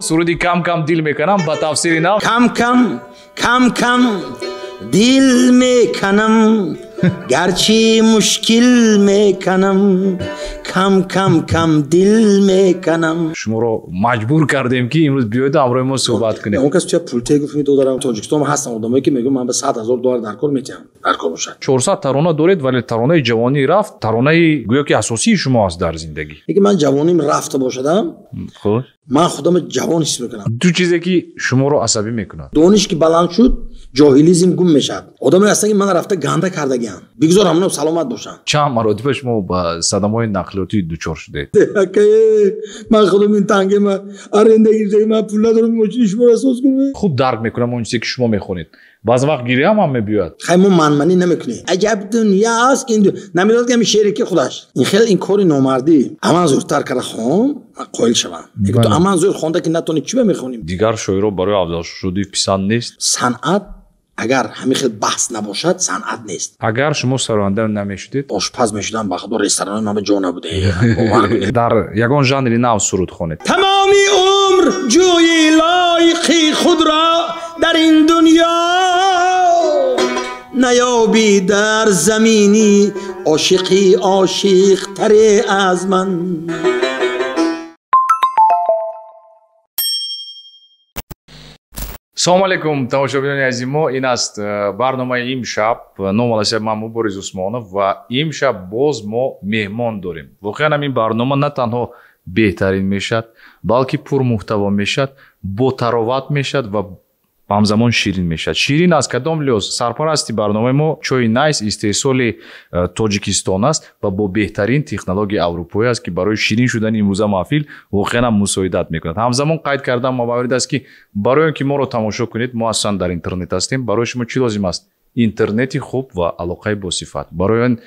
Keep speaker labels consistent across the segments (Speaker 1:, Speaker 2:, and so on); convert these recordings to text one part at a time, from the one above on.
Speaker 1: Суруди кам кам дил мекунам ба тафсири нав.
Speaker 2: Кам кам кам кам дил мекунам, гарчи мушкил мекунам, кам кам кам дил мекунам.
Speaker 1: Шуморо маҷбур кардем, ки имрӯз биёед ҳамроҳи мо суҳбат кунем.
Speaker 2: Он кас ча пул те гуфт медодарам. Тоҷикистон ҳастам одамое ки мегӯям ман ба 100 000 доллар дар кор метиҳам, дар кор бошад.
Speaker 1: 400 тарона доред, вале таронаи ҷавонӣ рафт, таронаи гӯё ки асосии шумо аст дар зиндагӣ.
Speaker 2: Ки ман ҷавоним рафта бошадам,
Speaker 1: Хуб,
Speaker 2: ман худам ҷавон ҳис мекунам.
Speaker 1: Ду чизе ки шуморо асабӣ мекунад.
Speaker 2: Дониш ки баланд шуд, ҷоҳилизм гум мешавад. Одамое ҳастанд, ки ман рафта ганда кардагиам, бигзор ҳамоно саломат бошанд.
Speaker 1: Чанд маротиба шумо ба садамаҳои нақлиётӣ дучор шудед?
Speaker 2: Акае, ман худам ин тангема аренда гирифтаги, ман пул надорам мошини шуморо соз кунам.
Speaker 1: Хуб дарк мекунам он чизе ки шумо мехонед. Баъзе вақт гиряам ҳам мебиёяд.
Speaker 2: Хай, мо манманӣ намекунем. Аҷаб дунёаст ин, намедонад ки ҳамин шере ки худаш ин хел, ин кори номардӣ. Аман зудтар карда хон, ман қоил шавам. Ту аман зуд хонда ки натонӣ, чӣ ба мехонем?
Speaker 1: Дигар шоиро барои Афзалшо Шодиев писанд нест.
Speaker 2: Санъат агар ҳамин хел баҳс набошад, санъат нест.
Speaker 1: Агар шумо сароянда намешудед?
Speaker 2: Ошпаз мешудам. Ба худо, ресторони ман ба ҷо набуда, бовар кунед.
Speaker 1: Дар ягон жанри нав суруд хонед.
Speaker 2: Тамоми умр ҷӯи лоиқи худро дар ин дунё наёбӣ, дар заминӣ ошиқи ошиқтаре аз ман.
Speaker 1: Салому алейкум, тамошобинони азизи мо. Ин аст барномаи имшаб. Ном аласия ман Мубориз Усмонов, ва имшаб боз мо меҳмон дорем. Воқеан ҳам ин барнома на танҳо беҳтарин мешавад, балки пурмуҳтаво мешавад, ботароват мешавад ва ҳамзамон ширин мешавад. Ширин аз кадом лиҳоз? Сарпарасти барномаи мо чойи Найс истеҳсоли Тоҷикистон аст ва бо беҳтарин технологияи аврупоӣ аст, ки барои ширин шудани имрӯза маҳфил воқеан ҳам мусоидат мекунад. Ҳамзамон қайд кардам маврид аст, ки барои он ки моро тамошо кунед, мо аслан дар интернет ҳастем, барои шумо чӣ лозим аст? Интернети хуб ва алоқаи босифат. Барои он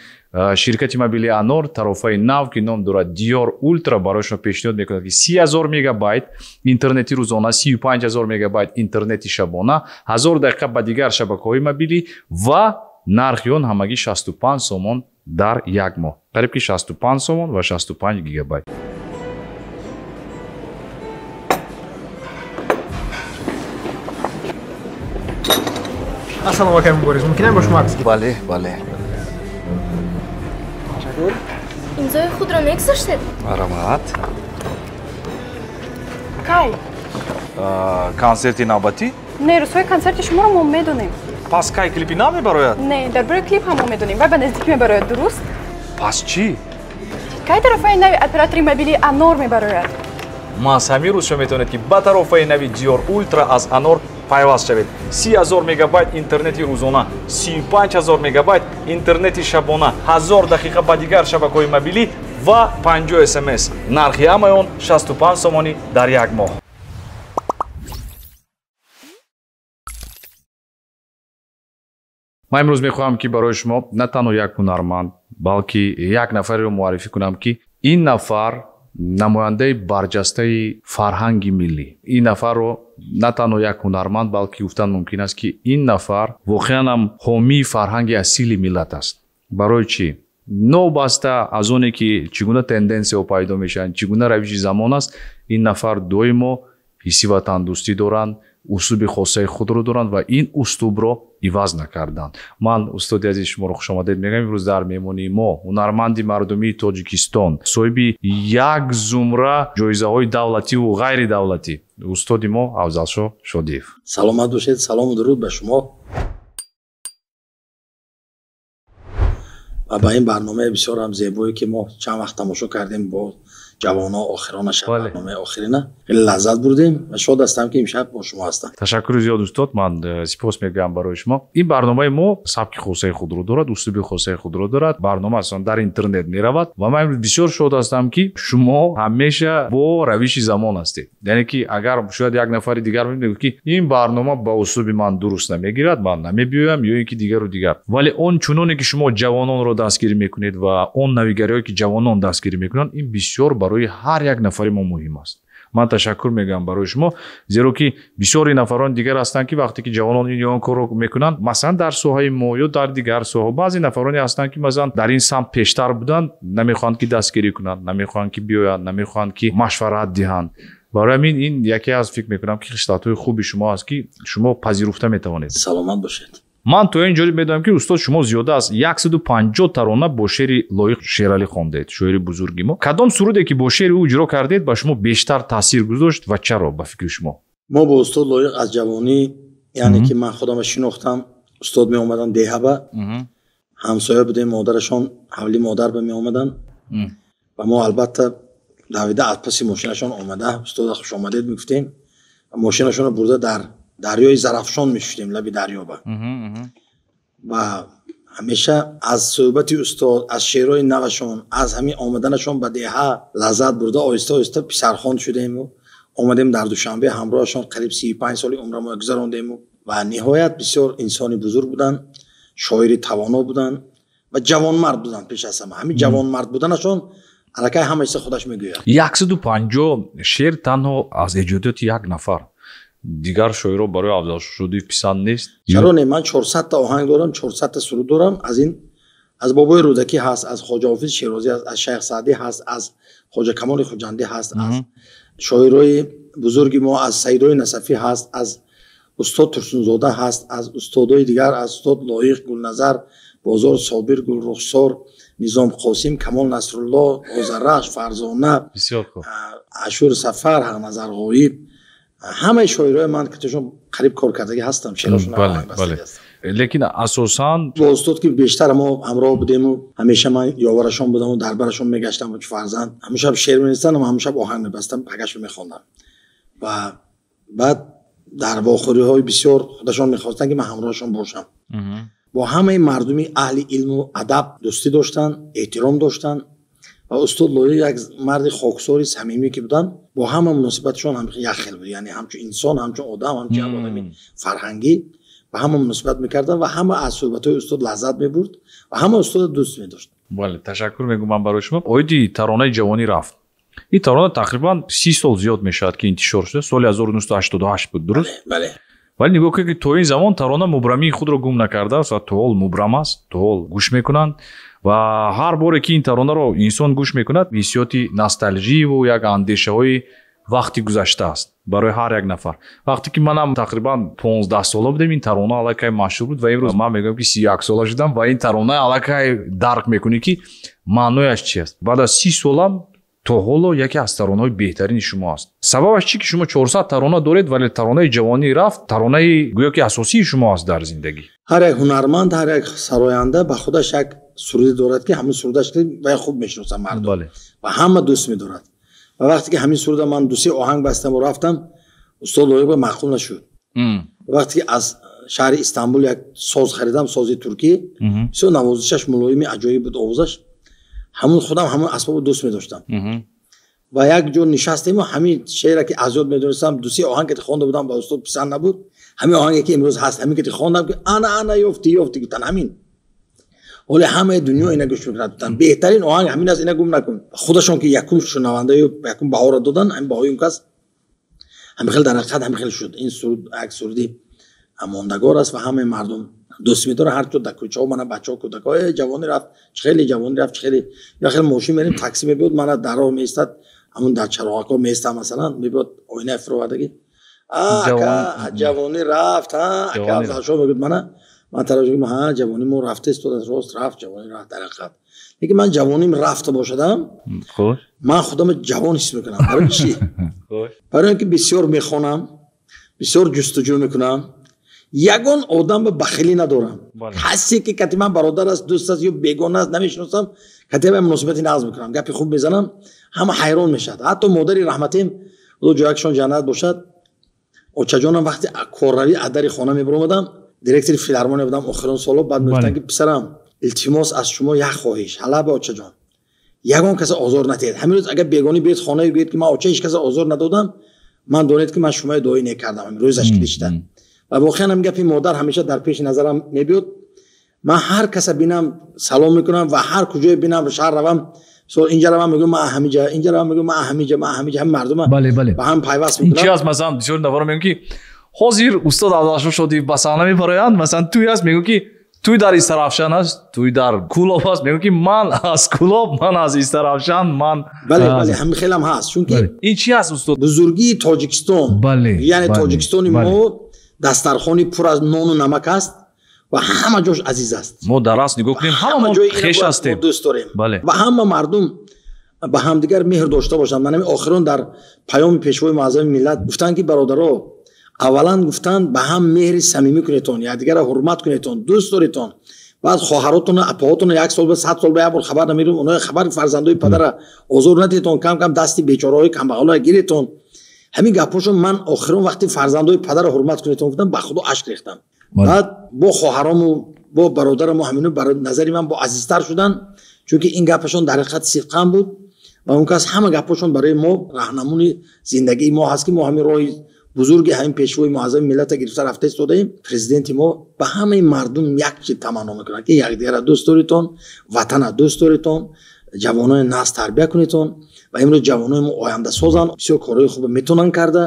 Speaker 1: ширкати мобилии Анор тарофаи нав, ки ном дорад Диёр Ултра, барои шумо пешниҳод мекунад, ки 30 000 мегабайт интернети рӯзона, 35 000 мегабайт интернети шабона, 1000 дақиқа ба дигар шабакаҳои мобилӣ ва нархи он ҳамагӣ 65 сомон дар як моҳ, қариб ки 65 сомон ва 65 гигабайт.
Speaker 3: Ассалому алайкум, Мубориз, мумкин бо шумо акс?
Speaker 1: Бале, бале.
Speaker 4: Имзои худро мегузоштед?
Speaker 1: Марҳамат.
Speaker 5: Кай?
Speaker 1: Консерти навбатӣ?
Speaker 5: Не, рӯзҳои консерти шуморо мо медонем.
Speaker 1: Пас кай клипи нав мебарояд?
Speaker 5: Не, дар бораи клип ҳам мо медонем. Вай ба наздикӣ мебарояд, дуруст?
Speaker 1: Пас чӣ?
Speaker 5: Кай тарофаи нави оператори мобилии Анор мебарояд?
Speaker 1: Маҳз ҳамин рӯз шумо метавонед, ки ба тарофаи нави Диёр Ултра аз Анор пайваст шавед: 30 000 мегабайт интернети рӯзона, 35 000 мегабайт интернети шабона, 1000 дақиқа ба дигар шабакаҳои мобилӣ ва 50 смс. Нархи ҳамаи он 65 сомонӣ дар як моҳ. Ман имрӯз мехоҳам, ки барои шумо на танҳо як ҳунарманд, балки як нафареро муаррифӣ кунам, ки ин нафар намояндаи барҷастаи фарҳанги миллӣ. Ин нафарро на танҳо як ҳунарманд, балки гуфтан мумкин аст, ки ин нафар воқеан ҳам ҳомии фарҳанги асили миллат аст. Барои чӣ? Новобаста аз оне ки чӣ гуна тенденсияҳо пайдо мешаванд, чӣ гуна равиши замон аст, ин нафар доимо ҳисси ватандӯстӣ доранд, услуби хосаи худро доранд ва ин услубро иваз накарданд. Ман, устоди азиз, шуморо хушомадед мегӯям. Имрӯз дар меҳмонии мо ҳунарманди мардумии Тоҷикистон, соҳиби як зумра ҷоизаҳои давлативу ғайридавлатӣ, устоди мо Афзалшо Шодиев.
Speaker 2: Саломат бошед. Салому дуруд ба шумо ва ба ин барномаи бисёр ҳам зебое, ки мо чанд вақт тамошо кардем бо ҷавонҳо. Охирона барномаи охирина хеле лаззат бурдем ва шод ҳастам, ки имшаб бо шумо ҳастам.
Speaker 1: Ташаккури зиёд, устод. Ман сипос мегӯям барои шумо. Ин барномаи мо сабки хосаи худро дорад, услуби хосаи худро дорад. Барнома аслан дар интернет меравад ва ман имрӯз бисёр шод ҳастам, ки шумо ҳамеша бо равиши замон ҳастед. Яъне ки агар шояд як нафари дигар мегӯяд, ки ин барнома ба услуби ман дуруст намегирад, ман намебиёям ё ин ки дигару дигар, вале он чуноне ки шумо ҷавононро дастгирӣ мекунед ва он навигариҳое ки ҷавонон дастгирӣ мекунанд, ин бисёр барои ҳар як нафари мо муҳим аст. Ман ташаккур мегӯям барои шумо, зеро ки бисёри нафарони дигар ҳастанд, ки вақте ки ҷавонон ин ё он корро мекунанд, масалан дар соҳаи мо ё дар дигар соҳа, баъзе нафароне ҳастанд, ки масалан дар ин самт пештар буданд, намехоҳанд, ки дастгирӣ кунанд, намехоҳанд, ки биёянд, намехоҳанд, ки машварат диҳанд. Барои ҳамин ин яке аз фикр мекунам, ки хислатҳои хуби шумо аст, ки шумо пазируфта метавонед.
Speaker 2: Саломат бошед.
Speaker 1: Ман то ин ҷо медонам, ки устод, шумо зиёда аз 150 тарона бо шеъри Лоиқ Шералӣ хондед, шоири бузурги мо. Кадом суруде, ки бо шеъри ӯ иҷро кардед, ба шумо бештар таъсир гузошт ва чаро, ба фикри шумо?
Speaker 2: Мо бо устод Лоиқ аз ҷавонӣ, яъне ки ман худамро шинохтам, устод меомаданд деҳаба, ҳамсоя будем, модарашон ҳавли модар ба меомаданд ва мо албатта давида аз паси мошинашон омада, устода хушомадед мегуфтем ва мошинашонро бурда дар дарёи Зарафшон мешуштем, лаби дарёба. Ва ҳамеша аз суҳбати устод, аз шеърҳои навашон, аз ҳамин омаданашон ба деҳа лаззат бурда, оҳиста оҳиста писархон шудему омадем дар Душанбе, ҳамроҳашон қариб 35 соли умрамо гузарондему. Ва ниҳоят бисёр инсони бузург буданд, шоири тавоно буданд ва ҷавонмард буданд. Пеш аз ҳама ҳамин ҷавонмард буданашон аллакай ҳама чиза худаш мегӯяд.
Speaker 1: 150 шеър танҳо аз эҷодиёти як нафар. Дигар шоиро барои Афзалшо Шодиев писанд нест?
Speaker 2: Чаро не? Ман 400-та оҳанг дорам, 400-та суруд дорам. Аз ин аз Бобои Рӯдакӣ ҳаст, аз Хоҷа Ҳофиз Шерозӣ ҳаст, аз Шайх Саъдӣ ҳаст, аз Хоҷа Камоли Хуҷандӣ ҳаст, аз шоирои бузурги мо, аз Саидои Насафӣ ҳаст, аз устод Турсунзода ҳаст, аз устодои дигар, аз устод Лоиқ, Гулназар, Бозор Собир, Гулрухсор, Низом Қосим, Камол Насрулло, Озарахш, Фарзона,
Speaker 1: Бисёр хуб.
Speaker 2: Ашур Сафар, Ҳақназар Ғоиб, ҳамаи шоирои ман, ки тошон қариб кор кардагӣ ҳастам, шеърашон бастагӣ ҳастам.
Speaker 1: Лекин асосан
Speaker 2: бо устод ки бештар мо ҳамроҳ будему, ҳамеша ман ёварашон будаму дар барашон мегаштам чу фарзанд. Ҳамун шаб шеър менавистам, ҳамун шаб оҳанг мебастам, пагашро мехондам. Ва баъд дар вохӯриҳои бисёр худашон мехостанд, ки ман ҳамроҳашон бошам. Бо ҳамаи мардуми аҳли илму адаб дӯстӣ доштанд, эҳтиром доштанд. Ва устод Лоиқ як марди хоксори самимӣ ки буданд, бо ҳама муносибатшон ҳам як хел буд, яъне ҳамчун инсон, ҳамчун одам, ҳамчун як одами фарҳангӣ ба ҳама муносибат мекарданд ва ҳама аз суҳбатҳои устод лаззат мебурд ва ҳама устодро дӯст медошт.
Speaker 1: Бале, ташаккур мегӯям ман барои шумо. Оиди таронаи «Ҷавонӣ рафт». Ин тарона тақрибан 30 сол зиёд мешавад, ки интишор шуда, соли 1988 буд, дуруст?
Speaker 2: Бале.
Speaker 1: Вале нигоҳ кунед, ки то ин замон тарона мубрамии худро гум накардааст ва то ҳол мубрам аст, то ҳол гӯш мекунанд. Ва ҳар боре ки ин таронаро инсон гӯш мекунад, ҳиссиёти носталживу як андешаҳои вақти гузашта аст барои ҳар як нафар. Вақте ки манам тақрибан 15 сола будем, ин тарона аллакай машҳур буд ва имрӯз ман мегӯям, ки 31 сола шудам ва ин тарона аллакай дарк мекунӣ, ки маънояш чи аст. Баъд аз 30 солам то ҳоло яке аз таронаҳои беҳтарини шумо аст. Сабабаш чӣ, ки шумо 400 тарона доред, вале таронаи «Ҷавонӣ рафт» таронаи гӯё ки асосии шумо аст дар зиндагӣ?
Speaker 2: Ҳар як ҳунарманд, ҳар як сароянда ба худаш як суруде дорад, ки ҳамин сурудаш вай хуб мешиносад мардум ва ҳама дӯст медорад. Ва вақте ки ҳамин суруда ман дусе оҳанг бастаму рафтам, устод Лоиқ ба маъқул нашуд. Вақте ки аз шаҳри Истанбул як соз харидам, сози туркӣ, бисёр навозишаш мулоими аҷоиб буд, овозаш, ҳамун худам ҳамун асбобро дӯст медоштам. Ва як ҷо нишастему ҳамин шеъре, ки аз ёд медонистам, дусе оҳанг ки хонда будам, ба устод писанд набуд. Ҳамин оҳанге ки имрӯз ҳаст, ҳамин ки хондам, ки ана ана ёфти ёфти гуфтан, ҳамин ҳоле ҳамаи дунё ина гӯш мекунад, гуфтан беҳтарин оҳанг ҳамин аст, ина гум накун. Худашон ки якум шунавандаю якум баҳоро додан, ҳамин баҳои он кас ҳамин хел дар ҳақиқат ҳамин хел шуд. Ин суруд як суруди мондагор аст ва ҳамаи мардум дӯст медорад. Ҳар ҷо дар кӯчаҳо мана бачаҳо, кӯдакҳо: «Э, ҷавонӣ рафт, чӣ хеле ҷавонӣ рафт, чӣ хеле». Я хел мошин мерем, такси мебиёд, мана дар роҳ меистад, ҳамун дар чароғакҳо меистам, масалан, мебиёд, оинаи фуровардагӣ: «Ака, ҷавонӣ рафт, ака Афзалшо», мегӯяд. Мана ман тараф: «Ҳа, ҷавонӣ мо рафта истода, рост рафт, ҷавонӣ рафт». Дар ҳақиқат, лекин ман ҷавоним рафта бошадам, ман худамро ҷавон ҳис мекунам. Барои чӣ? Барои он ки бисёр мехонам, бисёр ҷустуҷӯ мекунам, ягон одам ба бахилӣ надорам. Касе ки кати ман бародар аст, дӯст аст ё бегона аст, намешиносам, кати ман муносибати нағз мекунам, гапи хуб мезанам, ҳама ҳайрон мешавад. Ҳатто модари раҳматим, худо ҷоякшон ҷаннат бошад, очаҷонам, вақти корравӣ аз дари хона мебаромадам, директори филармония будам охирон соло, баъд мегуфтанд, ки писарам, илтимос, аз шумо як хоҳиш, ҳалаба очаҷон, ягон каса озор натиҳед. Ҳамин рӯз агар бегонӣ биёед хонаю гӯед, ки ман оча ҳеҷ каса озор надодам, ман донед, ки ман шумои дуои нек кардам. Ҳамин рӯзаш ки дишта. Ва воқеан ҳам гапи модар ҳамеша дар пеши назарам мебиёд. Ман ҳар каса бинам, салом мекунам ва ҳар куҷое бинам, шаҳр равам, мисол инҷа равам, мегӯям ман ҳамиҷа, инҷа равам, мегӯям ман ҳамиҷа, ман ҳамиҷа, ҳам мардума ба ҳам пайваст
Speaker 1: Ин
Speaker 2: мекунам.
Speaker 1: Чи аст? Масалан, бисёр нафаро мегӯям, ки ҳозир устод Афзалшо Шодиев ба саҳна мебароянд, масалан, туй аст, мегӯ, ки Туй дар Истаравшан аст, туй дар Кӯлоб аст. Мегӯям, ки ман аз Кӯлоб, ман аз Истаравшан, ман
Speaker 2: бале, бале, ҳамин хелам ҳаст, чунки
Speaker 1: ин чи аст, устод?
Speaker 2: Бузургии Тоҷикистон, яъне Тоҷикистони мо дастархони пур аз нону намак аст ва ҳама ҷош азиз аст.
Speaker 1: Мо дар асл нигоҳ кунем, ҳама мо хеш ҳастем,
Speaker 2: дӯст дорем ва ҳама мардум ба ҳамдигар меҳр дошта бошанд. Ман ҳамин охирон дар паёми Пешвои Муаззами миллат гуфтанд, ки бародаро, аввалан гуфтанд, ба ҳам меҳри самимӣ кунедтон, якдигарро ҳурмат кунедтон, дӯст доредтон. Баъд хоҳаротону апаҳотону як сол ба 100 сол ба як бор хабар намерем, онои хабари фарзандои падара озор надиҳедтон, кам кам дасти бечораҳои камбағалоя гиредтон. Ҳамин гапҳошон ман охирон вақти фарзандои падарро ҳурмат кунедтон гуфтам, ба худо ашк рехтам. Баъд бо хоҳараму бо бародараму ҳамино барои назари ман бо азизтар шуданд, чунки ин гапашон дар ҳақиқат сидқан буд ва он кас ҳама гапҳошон барои мо раҳнамуни зиндагии мо ҳаст, ки мо ҳамин роҳи бузурги ҳамин Пешвои Муаззами миллата гирифта рафта истодаем. Президенти мо ба ҳамаи мардум як чиз таманно мекунад, ки якдигарро дӯст доритон, ватанро дӯст доритон, ҷавонони насл тарбия кунедтон ва имрӯз ҷавонони мо ояндасозанд, бисёр корҳои хуб метавонанд карда,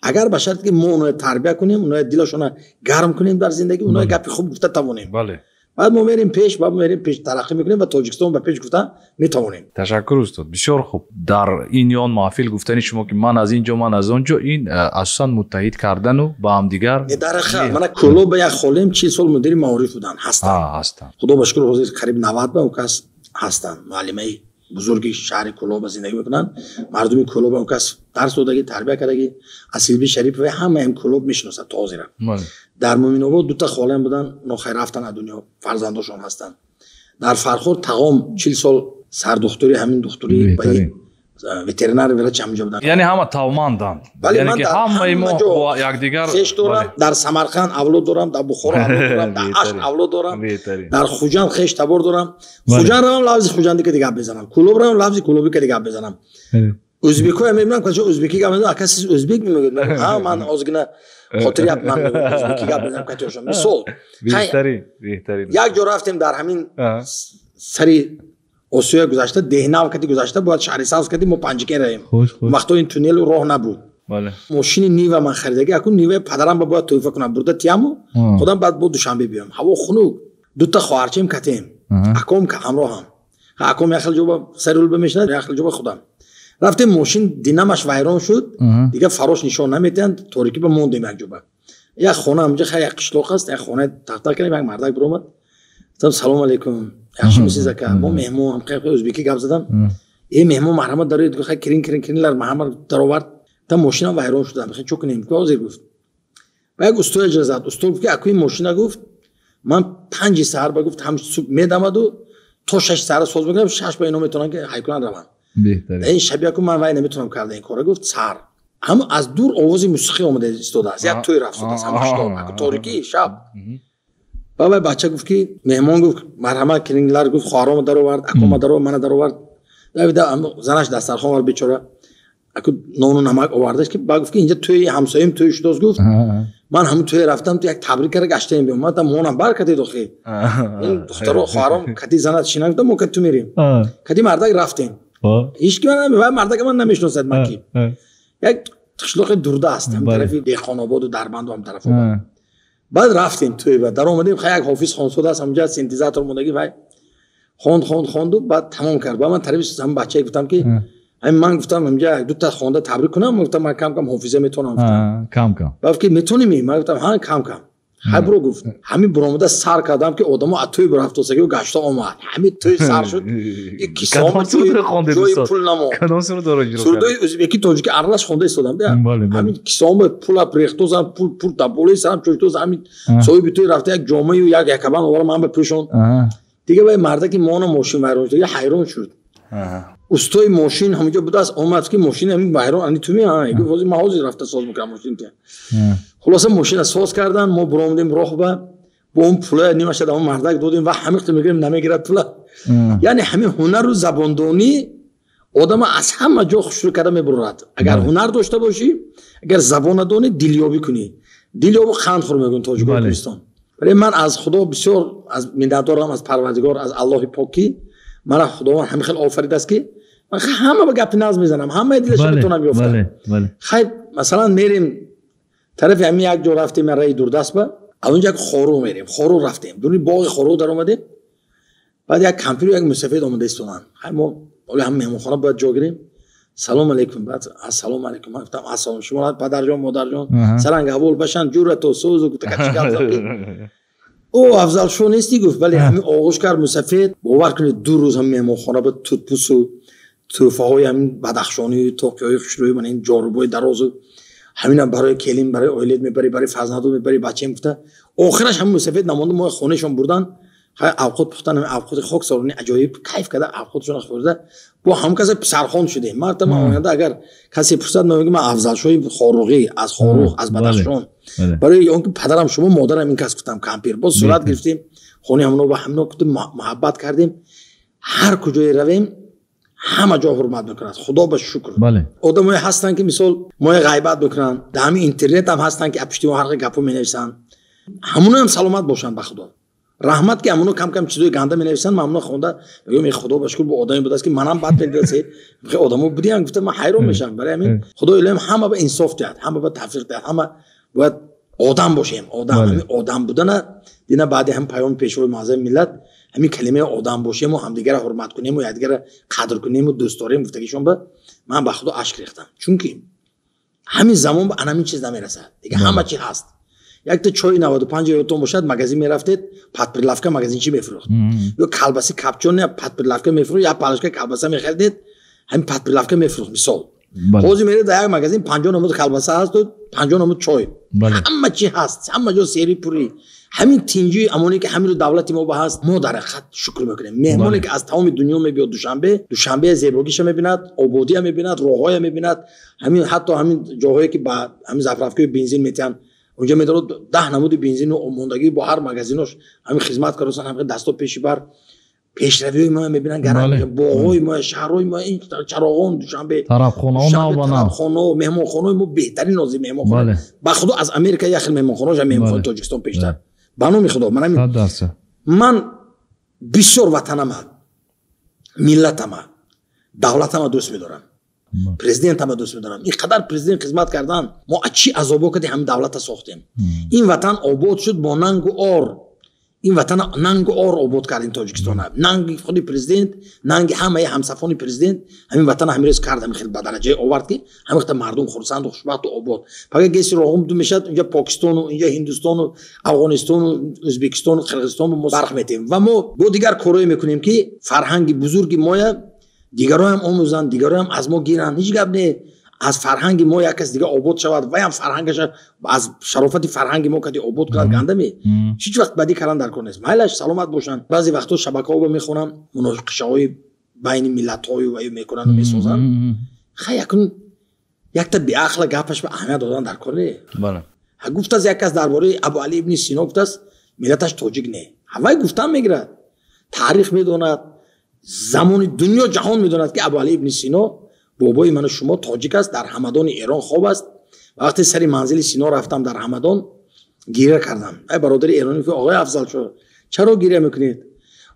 Speaker 2: агар ба шарте ки мо онҳоро тарбия кунем, онҳоро дилашонро гарм кунем дар зиндагӣ, онҳоро гапи хуб гуфта тавонем. Баъд мо мерем пеш, баъд мерем пеш, тараққӣ мекунем ва Тоҷикистон ба пеш гуфта метавонем.
Speaker 1: Ташаккур, устод, бисёр хуб. Дар ин ё он маҳфил гуфтани шумо, ки ман аз ин ҷо, ман аз он ҷо, ин асосан муттаҳид кардану ба ҳамдигар.
Speaker 2: Дар ҳақиқат мана Кӯлоб ба як холем 40 сол мудири маориф буданд, ҳастанд.
Speaker 1: Ҳастанд.
Speaker 2: Худо ба шукр, ҳозир қариб 90 ба он кас ҳастанд. Муаллимаи бузурги шаҳри Кӯлоб зиндагӣ мекунанд. Мардуми Кӯлоб он кас дарс додагӣ, тарбия кардагӣ, Асилби Шарипов ҳама ҳам Кӯлоб мешиносад то ҳозира. Дар Муъминобод дута холаям буданд, нохайр рафтанд аз дунё, фарзандошон ҳастанд. Дар Фархор тағом 40 сол сардухтури ҳамин духтури ветеринар врач ҳамҷо буданд.
Speaker 1: Яъне ҳама тавманданд. Яъне ки ҳамаи мо бо якдигар
Speaker 2: хеш дорам. Дар Самарқанд авлод дорам, дар Бухоро авлод дорам, дар Ашт авлод дорам, дар Хуҷанд хеш табор дорам. Хуҷанд равам, лафзи хуҷандӣ ки гап мезанам, Кӯлоб равам, лафзи кӯлобӣ ки гап мезанам. Ӯзбекҳоя мебинам, каҷо ӯзбекӣ гап мезанам, ака сиз ӯзбек мегӯед? Ҳа, ман озгина хотирият ман ӯзбекӣ гап мезанам катиёшон. Мисол,
Speaker 1: беҳтарин, беҳтарин.
Speaker 2: Як ҷо рафтем дар ҳамин сари Осиёи гузашта, Деҳнав кати гузашта, бояд Шаҳрисабз кати мо Панҷакент равем. Вақто ин туннелу роҳ набуд. Мошини Нива ман харидагӣ, акун Ниваи падарам ба бояд тӯҳфа кунам, бурда тияму, худам баъд бо Душанбе биём. Ҳаво хунук, дута хоҳарчаем катем, аком ҳамроҳам. Аком як хел ҷо ба сари рул бимешинад, як хел ҷо ба худам. Рафтем, мошин динамаш вайрон шуд, дигар фарош нишон наметиҳанд, торикӣ ба мондем як ҷо ба. Як хона ҳамҷа, хай як қишлоқ аст, як хона тахта кардем, як мардак биромад. Гуфтам салом алейкум, yaxshi misiz aka, мо меҳмон, ҳам хай ӯзбекӣ гап задам. Э меҳмон марҳамат дароед, гуфт хай кирин кирин киринлар марҳамат даровард. Та мошинам вайрон шуда, хай чӣ кунем? Гуфт ҳозир гуфт. Ва як устоя ҷа зад. Усто гуфт ки акӯи мошина гуфт ман 5 саҳар ба гуфт ҳам субҳ медамаду то 6 саҳар соз мекунам, 6 ба ино метавонанд ки ҳайкунан раванд. Ин шаби яку ман вай наметавонам карда ин кора, гуфт саҳар. Ҳам аз дур овози мусиқӣ омада истодааст, як тӯй рафтодааст, ҳам қишлоқ, аку торикӣ шаб. Баъд бача гуфт ки меҳмон гуфт марҳамат киринглар гуфт хоҳаромо даровард, акома даровард, мана даровард. Давида занаш дастархон овард бечора, аку нону намак овардаш, ки баъд гуфт ки инҷа тӯи ҳамсоям тӯй шудааст, гуфт ман ҳамун тӯй рафтам, ту як табрик карда гаштаем биём. Ман монам бар катед охи. Ин духтаро хоҳаром кати занат шинан, гуфтам мо кати ту мерем. Кати мардак рафтем. Ҳеч ки ман вай мардак ман намешиносад ман ки. Як қишлоқи дурда аст, ҳам тарафи Деҳқонободу Дарбанду ҳам тарафо. Баъд рафтем тӯй ба даромадем, хай як ҳофиз хонсода аст ҳамҷа, синтезатор мондагӣ, вай хонд хонд хонду баъд тамом кард. Баъд ман тарафи ҳам бачае гуфтам ки ҳамин ман гуфтам ҳамҷа як дута хонда табрик кунам, ман гуфтам ман кам кам ҳофиза метавонам.
Speaker 1: Кам кам.
Speaker 2: Баъд гуфт ки метавонӣ? Ман гуфтам ҳа, кам кам. Хай биро гуфт. Ҳамин биромада сар кардам ки одамо аз тӯй бирафтосагӣ гашта омад. Ҳамин тӯй сар шуд.
Speaker 1: Кадом сурудро хондед,
Speaker 2: ҷои
Speaker 1: устод?
Speaker 2: пул намонд.
Speaker 1: Кадом сурудро иҷро кардед?
Speaker 2: Сурудои ӯзбекӣ тоҷикӣ аралаш хонда истодам. Ҳамин кисома пула рехтозам, пул пул дар болои сарам чӯштозам, ҳамин соҳиби тӯй рафта як ҷомаю як якабанд оварам ман ба пӯшон. Дига вай мардаки мона мошин вайрон шуд, ҳайрон шуд. Устои мошин ҳамҷо будааст, омад ки мошин ҳамин вайрон, ани ту меа, гуфт ҳозир ман ҳозир рафта соз мекунам мошин тия. Хулоса мошина соз кардан, мо биромадем роҳ ба, бо он пула нимаша дар он мардак додем ва ҳамин қисм мегирем, намегирад пула. Яъне ҳамин ҳунару забондонӣ одама аз ҳама ҷо хушрӯ карда мебурад. Агар ҳунар дошта бошӣ, агар забона донӣ, дилёбӣ кунӣ. Дилёбу қанд хӯр мегӯянд тоҷикони Кӯҳистон. Вале ман аз Худо бисёр аз миннатдорам, аз Парвардигор, аз Аллоҳи покӣ. Мана Худованд ҳамин хел офаридааст ки ман ҳама ба гапи наз мезанам, ҳамаи дилашро метавонам ёфтам. Хай, масалан, мерем тарафи ҳамин як ҷо рафтем, раи дурдаст ба Аз онҷо як Хоруғ мерем. Хоруғ рафтем. Дуни боғи Хоруғ дар омадем. Баъд як кампиру як мусафид омада истоданд. Ҳай мо ҳоло ҳам меҳмонхона бояд ҷо гирем. Салом алейкум. Баъд ассалому алейкум. Ман гуфтам ассалом шумо падарҷон, модарҷон, саранг аҳвол башан, ҷурато сӯзу гуфта качи гап зад. О Афзалшо нести гуфт. Бале, ҳамин оғӯш кард мусафид. Бовар кунед 2 рӯз ҳам меҳмонхона ба тутпусу тӯҳфаҳои ҳамин бадахшонию тоқиҳои хушрӯи ман ин ҷорубои дарозу ҳаминам барои келин, барои оилат мебарӣ, барои фарзандот мебарӣ, бачаем гуфта. Охираш ҳамин мусафид намонда, мо хонашон бурдан. Хай авқот пухтан, ҳамин авқоти хок солони аҷоиб кайф карда авқотшонро хӯрда. Бо ҳам касе писархон шудем. Ман гуфтам оянда агар касе пурсад, ман мегӯям ман Афзалшои Хоруғӣ, аз Хоруғ, аз Бадахшон. Барои он ки падарам шумо, модарам ин кас гуфтам кампир. Боз сурат гирифтем, хонаи ҳамоно ба ҳамино гуфтем, муҳаббат кардем. Ҳар куҷое равем, ҳама ҷо ҳурмат мекунад. Худо ба шукр. Одамое ҳастанд ки мисол моя ғайбат мекунанд, дар ҳамин интернет ҳам ҳастанд ки пушти мо ҳар хел гапҳо менависанд. Ҳамоноам саломат бошанд ба Худо. Раҳмат ки ҳамоно кам-кам чизои ганда менависанд, ман ҳамоно хонда мегӯям эй Худо ба шукр бо одаме будааст ки манам бад медидаст. Хеле одамо будиам гуфта ман ҳайрон мешавам. Барои ҳамин Худо илоҳим ҳама ба инсоф диҳад, ҳама ба тавфиқ диҳад, ҳама бояд одам бошем. Одам, ҳамин одам будана дина баъди ҳам паёми пешвои муаззами миллат ҳамин калимаи одам бошему ҳамдигарро ҳурмат кунему якдигарро қадр кунему дӯст дорем гуфтагишон ба ман ба Худо ашк рехтам. Чунки ҳамин замон ба анамин чиз намерасад. Дига ҳама чи ҳаст. Якта чойи 95 ёдтон бошад, магазин мерафтед, под прилавка магазинчи мефурӯхт. Ё калбаси капчоне под прилавка мефурӯхт, як палочка калбаса мехаридед, ҳамин под прилавка мефурӯхт мисол. Ҳозир меред дар як магазин 50 намуд калбаса ҳасту 50 намуд чой. Ҳама чи ҳаст, ҳама ҷо сери пурӣ. Ҳамин тинҷии амоне ки ҳамин давлати мо ба ҳаст, мо дар ҳақиқат шукр мекунем. Меҳмоне ки аз тамоми дунё мебиёд Душанбе, Душанбе зебогиша мебинад, ободия мебинад, роҳҳоя мебинад, ҳамин ҳатто ҳамин ҷоҳое ки ба ҳамин заправкаи бензин метиҳанд, онҷо медорад 10 намуди бензину мондагӣ бо ҳар магазинош ҳамин хизмат кардасан, ҳамин дасто пеши бар пешравиҳои мо мебинанд, гаранг боғҳои мо, шаҳрҳои мо, ин чароғон Душанбе,
Speaker 1: тарабхонаҳо нав ба нав,
Speaker 2: тарабхонаҳо, меҳмонхонаҳои мо беҳтарин озим меҳмонхона. Ба Худо аз Америка як хел меҳмонхонаҳо ҷа меҳмонхонаи Тоҷикистон пештар. Ба номи Худо ман ҳамин ман бисёр ватанама, миллатама, давлатама дӯст медорам. Президентама дӯст медорам. Ин қадар президент хизмат кардан, мо аз чӣ азобо кардем ҳамин давлата сохтем. Ин ватан обод шуд бо нангу ор. Ин ватан нангу ор обод кардем Тоҷикистона. Нанги худи президент, нанги ҳамаи ҳамсафони президент ҳамин ватана ҳамин рӯз кард, ҳамин хел ба дараҷае овард ки ҳамин вақта мардум хурсанду хушбахту обод. Фақат геси роғум ду мешавад, инҷа Покистону, инҷа Ҳиндустону, Афғонистону, Ӯзбекистону, Қирғизистону мо барқ метем. Ва мо бо дигар корҳое мекунем ки фарҳанги бузурги моя дигароям омӯзанд, дигароям аз мо гиранд. Ҳеҷ гап не, аз фарҳанги мо як кас дига обод шавад, ваям фарҳангаша аз шарофати фарҳанги мо кади обод кунад, гандаме. Ҳеҷ вақт бадӣ кардан дар кор нест. Майлаш саломат бошанд. Баъзе вақтҳо шабакаҳо мехонам, муноқишаҳои байни миллатҳою ваю мекунанду месозанд. Хай якун якта беақла гапаш ба аҳамият додан дар кор не. Гуфтааст як кас дар бораи Абуалӣ ибни Сино, гуфтааст миллаташ тоҷик не. Ҳавай гуфтан мегирад, таърих медонад, замони дунё ҷаҳон медонад ки Абуалӣ ибни Сино бобои ману шумо тоҷик аст, дар Ҳамадони Эрон хоб аст. Вақте сари манзили Сино рафтам дар Ҳамадон, гиря кардам. Ай бародари эронӣ гуфт оғои Афзалшо чаро гиря мекунед?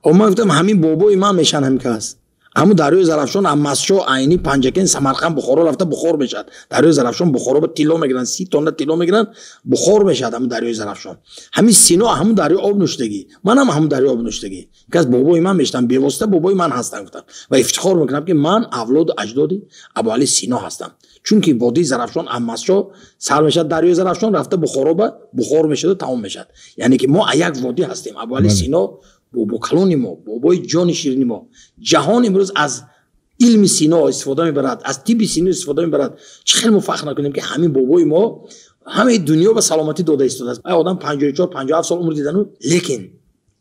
Speaker 2: Ман гуфтам ҳамин бобои ман мешан ҳамин кас. Ҳамун дарёи Зарафшон аз Масчо, Айнӣ, Панҷакент, Самарқанд, Бухоро рафта бухор мешавад. Дарёи Зарафшон Бухоро ба тилло мегиранд, 30 тонна тилло мегиранд, бухор мешавад ҳамун дарёи Зарафшон. Ҳамин Сино ҳамун дарё об нӯшидагӣ. Манам ҳамун дарё об нӯшидагӣ. Кас бобои ман мешаванд, бевосита бобои ман ҳастанд гуфтам. Ва ифтихор мекунам ки ман авлоду аҷдоди Абуалӣ Сино ҳастам. Чунки водии Зарафшон аз Масчо сар мешавад дарёи Зарафшон рафта Бухоро ба бухор мешавад ва тамом мешавад. Яъне ки мо як водӣ ҳастем. Абуалӣ Сино бобо калони мо, бобои ҷони ширини мо. Ҷаҳон имрӯз аз илми Сино истифода мебарад, аз тибби Сино истифода мебарад. Чӣ хел мо фахр накунем ки ҳамин бобои мо ҳамаи дунё ба саломатӣ дода истодааст. Ай одам 54-57 сол умр дидану, лекин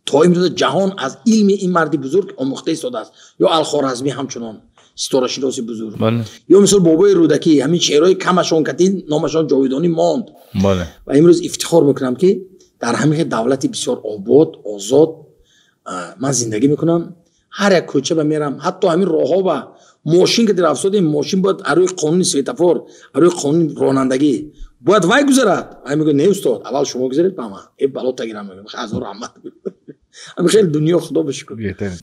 Speaker 2: то имрӯз ҷаҳон аз илми ин марди бузург омӯхта истодааст. Ё Алхоразмӣ ҳамчунон ситорашиноси бузург, ё мисол бобои Рӯдакӣ, ҳамин шеърҳои камашон катин номашон ҷовидонӣ монд. Ва имрӯз ифтихор мекунам ки дар ҳамин давлати бисёр обод, озод ман зиндагӣ мекунам. Ҳар як кӯча ба мерам, ҳатто ҳамин роҳҳо ба мошин ки рафтодем, мошин бояд арӯи қонуни светофор, арӯи қонуни ронандагӣ бояд вай гузарад. Вай мегӯяд не устод, аввал шумо гузаред ба ман. Э бало тагирам мегӯям, ҳазор раҳмат. Хеле дунё худо ба шукр.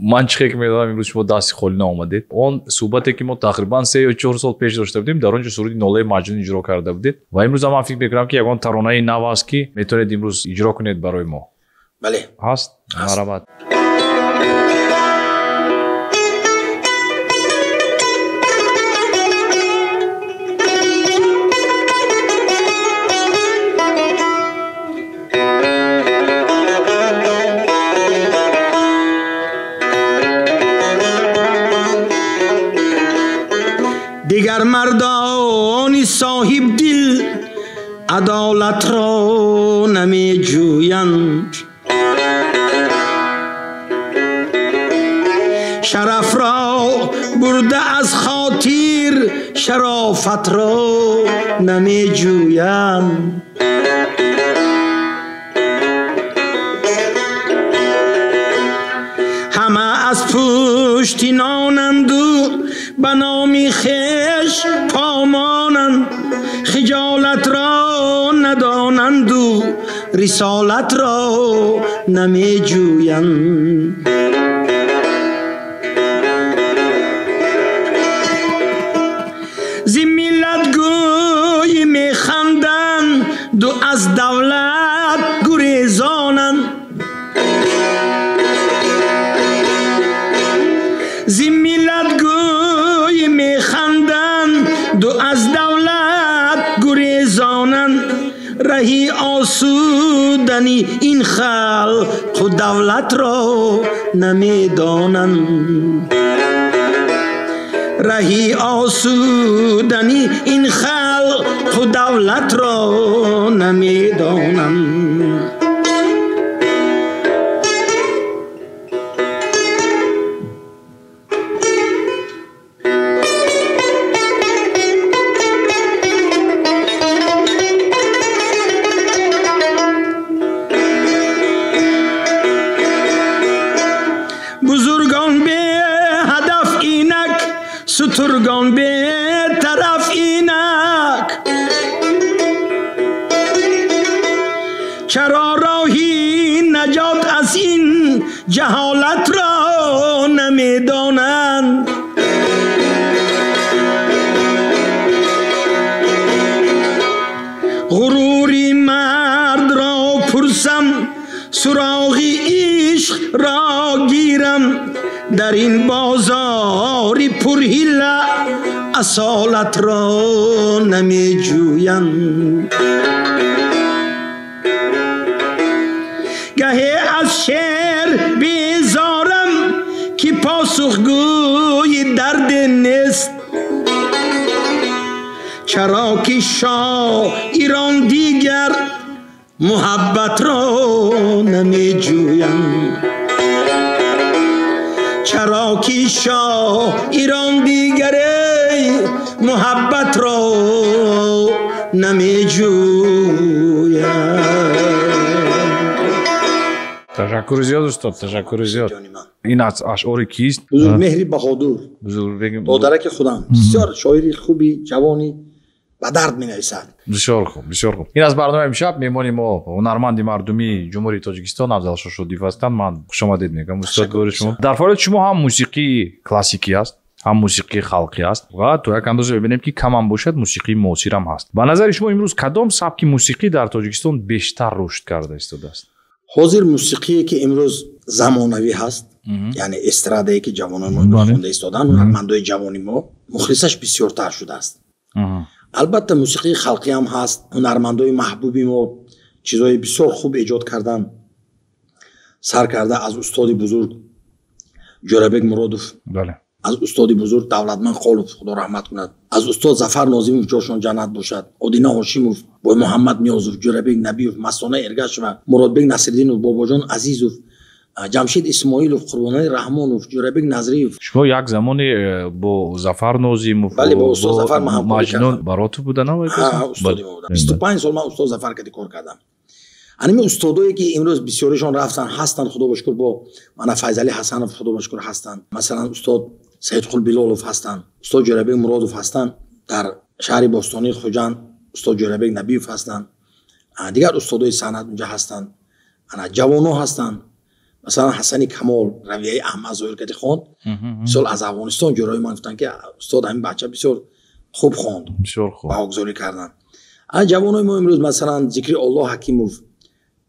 Speaker 1: Ман чӣ ки медонам, имрӯз шумо дасти холӣ наомадед. Он суҳбате ки мо тақрибан 3 ё 4 сол пеш дошта будем, дар он ҷо суруди Нолаи Маҷнун иҷро карда будед ва имрӯз ҳам ман фикр мекунам, ки ягон таронаи нав аст, ки метавонед имрӯз иҷро кунед барои мо.
Speaker 2: Бале.
Speaker 1: Ҳаст? Марҳамат.
Speaker 2: Дигар мардони соҳибдил адолатро намеҷӯянд, шарафро бурда аз хотир шарофатро намеҷӯянд. Ҳама аз пушти нонанду ба номи хеш помонанд, хиҷолатро надонанду рисолатро намеҷӯянд. Зи миллат гӯй механданд, ду аз давлат гурезонанд. Зи миллат гӯй механданд, ду аз давлат гурезонанд. Раҳи осудани ин халқу давлатро намедонанд. Раҳи осудани ин халқу давлатро намедонанд. Бузургон беҳадаф инак, сутургон бетараф инак. Чаро роҳи наҷот аз ин ҷаҳолатро намедонанд? Ғурури мардро пурсам, суроғи ишқро гирам. Дар ин бозори пурҳила асолатро намеҷӯям. Гаҳе аз шеър безорам, ки посухгӯи дарде нест. Чаро ки шоирон дигар муҳаббатро намеҷӯям. Чаро ки шоирон дигаре муҳаббатро намеҷӯям.
Speaker 1: Ташаккури зиёд, устод, ташаккури зиёд. Ин аз ашъори кист?
Speaker 2: Бузургмеҳри Баҳодур, додараки худам, бисёр шоири хуби ҷавони ба дард менависад.
Speaker 1: Бисёр хуб, бисёр хуб. Ин аз барномаи имшаб. Меҳмони мо ҳунарманди мардумии Ҷумҳурии Тоҷикистон Афзалшо Шодиев ҳастанд. Ман хушомадед мегӯям, устод, бори шумо. Дар фаъолияти шумо ҳам мусиқии классикӣ аст, ҳам мусиқии халқӣ аст ва то як андоза мебинем, ки камам бошад, мусиқии муосирам ҳаст. Ба назари шумо имрӯз кадом сабки мусиқӣ дар Тоҷикистон бештар рушд карда истодааст?
Speaker 2: Ҳозир мусиқие ки имрӯз замонавӣ ҳаст, яъне эстрадае ки ҷавонони мо имрӯз хонда истодаанд, ҳунармандои ҷавони мо, мухлисаш бисёртар шудааст. Албатта мусиқии халқӣ ҳам ҳаст, ҳунармандои маҳбуби мо чизҳои бисёр хуб эҷод карданд. Сар карда аз устоди бузург Ҷӯрабек Муродов, аз устоди бузург Давлатман Холов, худо раҳмат кунад, аз устод Зафар Нозимов, ҷошон ҷаннат бошад, Одина Ҳошимов, Бой Муҳаммад Ниёзов, Ҷӯрабек Набиев, Мастона Эргашева, Муродбек Насриддинов, Бобоҷон Азизов, Ҷамшид Исмоилов, Қурбонали Раҳмонов, Ҷӯрабек Назриев.
Speaker 1: Шумо як замоне бо Зафар Нозимов,
Speaker 2: бале, бо устод Зафар ман ҳамкорӣ кардам.
Speaker 1: Маҷнун Баротов буда, на?
Speaker 2: Устоди мо будам. 25 сол ман устод Зафар кади кор кардам. Аними устодое ки имрӯз бисёришон рафтан ҳастанд, худо ба шукр, бо мана Файзали Ҳасанов, худо ба шукр, ҳастанд. Масалан, устод Саидқул Билолов ҳастанд, устод Ҷӯрабек Муродов ҳастанд, дар шаҳри бостонии Хуҷанд устод Ҷӯрабек Набиев ҳастанд, дигар устодои санъат унҷа ҳастанд, ана ҷавоно ҳастанд. Масалан, Ҳасани Камол равияи Аҳмад Зоҳир кати хонд. Мисол, аз Афғонистон ҷӯрои ман гуфтанд, ки устод, ҳамин бача бисёр хуб хонд.
Speaker 1: Бисёр хуб.
Speaker 2: Баҳогузорӣ карданд. Аз ҷавонои мо имрӯз, масалан, Зикри Оллоҳ Ҳакимов,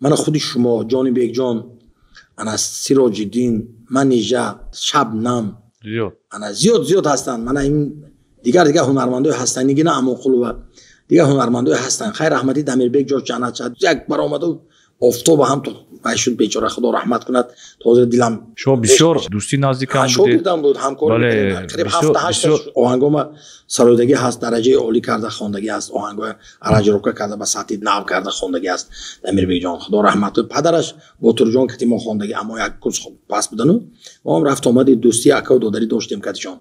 Speaker 2: мана худи шумо, Ҷонибекҷон, ана Сироҷиддин, Манижа, Шабнам,
Speaker 1: зиёд.
Speaker 2: Ана зиёд зиёд ҳастанд. Мана ин дигар дигар ҳунармандое ҳастанд, Нигина Амонқулова, дигар ҳунармандое ҳастанд. Хайр, раҳмати Дамирбек ҷош ҷаннат шад. Як баромаду офтоба ҳам то вай шуд, бечора, Худо раҳмат кунад. Тоза дилам
Speaker 1: Шумо бисёр дӯстӣ наздикам будед.
Speaker 2: Шогирдам буд, ҳамкорӣ мекардем. Қариб 7-8 оҳангома саройдагӣ ҳаст, дараҷаи олӣ карда хондагӣ ҳаст, оҳангои аранжировка карда ба сатҳи нав карда хондагӣ ҳаст. Дамирбекҷон, Худо раҳмат кунад. Падараш Ботурҷон кати мо хондагӣ, аммо як курс пас будану мо ҳам рафт омади дӯстии акаву додарӣ доштем катишон.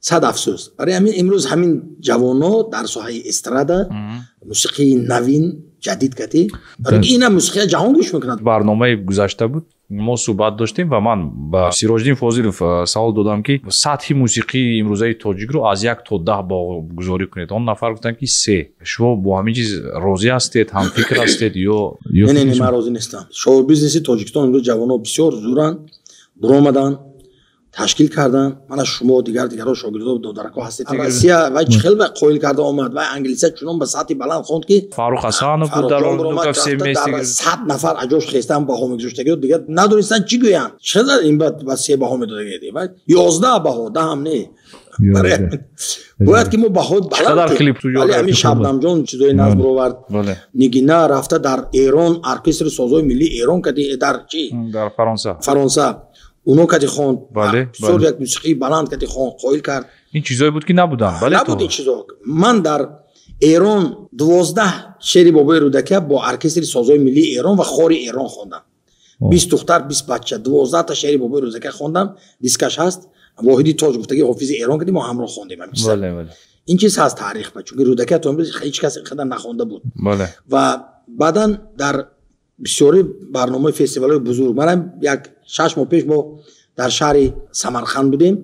Speaker 2: Сад афсӯс. Барои ҳамин имрӯз ҳамин ҷавоно дар соҳаи эстрада, мусиқии навин, ҷадид кати, барои ки ина мусиқия ҷаҳон гӯш мекунад.
Speaker 1: Барномаи гузашта буд, мо суҳбат доштем ва ман ба Сироҷиддин Фозилов савол додам, ки сатҳи мусиқии имрӯзаи тоҷикро аз 1 то 10 баҳогузорӣ кунед. Он нафар гуфтанд, ки 3. Шумо бо ҳамин чиз розӣ ҳастед, ҳамфикр ҳастед ё
Speaker 2: Не, не, не, ман розӣ нестам. Шоу бизнеси Тоҷикистон имрӯз ҷавоно бисёр зӯранд, буромаданд, ташкил карданд. Мана шумо, дигар дигарҳо, шогирдо, додарако ҳастед. Россия вай чӣ хел вай қоил карда омад, вай англисия чунон ба сатҳи баланд хонд, ки
Speaker 1: Фаррух Ҳасанов буд дар он, ну-ка все вместе.
Speaker 2: 100 нафар аҷош хестан баҳо мегузоштаги, дигар надонистанд чӣ гӯянд. Чӣ хел ин ба 3 баҳо медодаги? Вай 11 баҳо, 10 ҳам не. Бояд ки мо баҳо
Speaker 1: Чақадар клип
Speaker 2: баланд. Ҳамин Шабнамҷон чизои наз буровард. Нигина рафта дар Эрон оркестри созҳои миллии Эрон кади, дар чӣ?
Speaker 1: Дар Фаронса.
Speaker 2: Фаронса уно кади хонд. Бисёр як мусиқии баланд кади хонд, қоил кард.
Speaker 1: Ин чизое буд, ки набуданд, бале.
Speaker 2: Набуд ин чизо. Ман дар Эрон 12 шеъри Бобои Рӯдакия бо оркестри созҳои миллии Эрон ва хори Эрон хондам. 20 духтар, 20 бача, 12та шеъри Бобои Рӯдакия хондам. Дискаш ҳаст. Воҳиди Тоҷ гуфтаги ҳофизи Эрон кардем, мо ҳамроҳ хондем ҳамин чиза. Ин чиз ҳаст таърих ба, чунки Рӯдакия то имрӯз ҳеҷ кас инқадар нахонда буд. Ва баъдан дар бисёри барномаи фестивалҳои бузург, манам як 6 моҳ пеш мо дар шаҳри Самарқанд будем,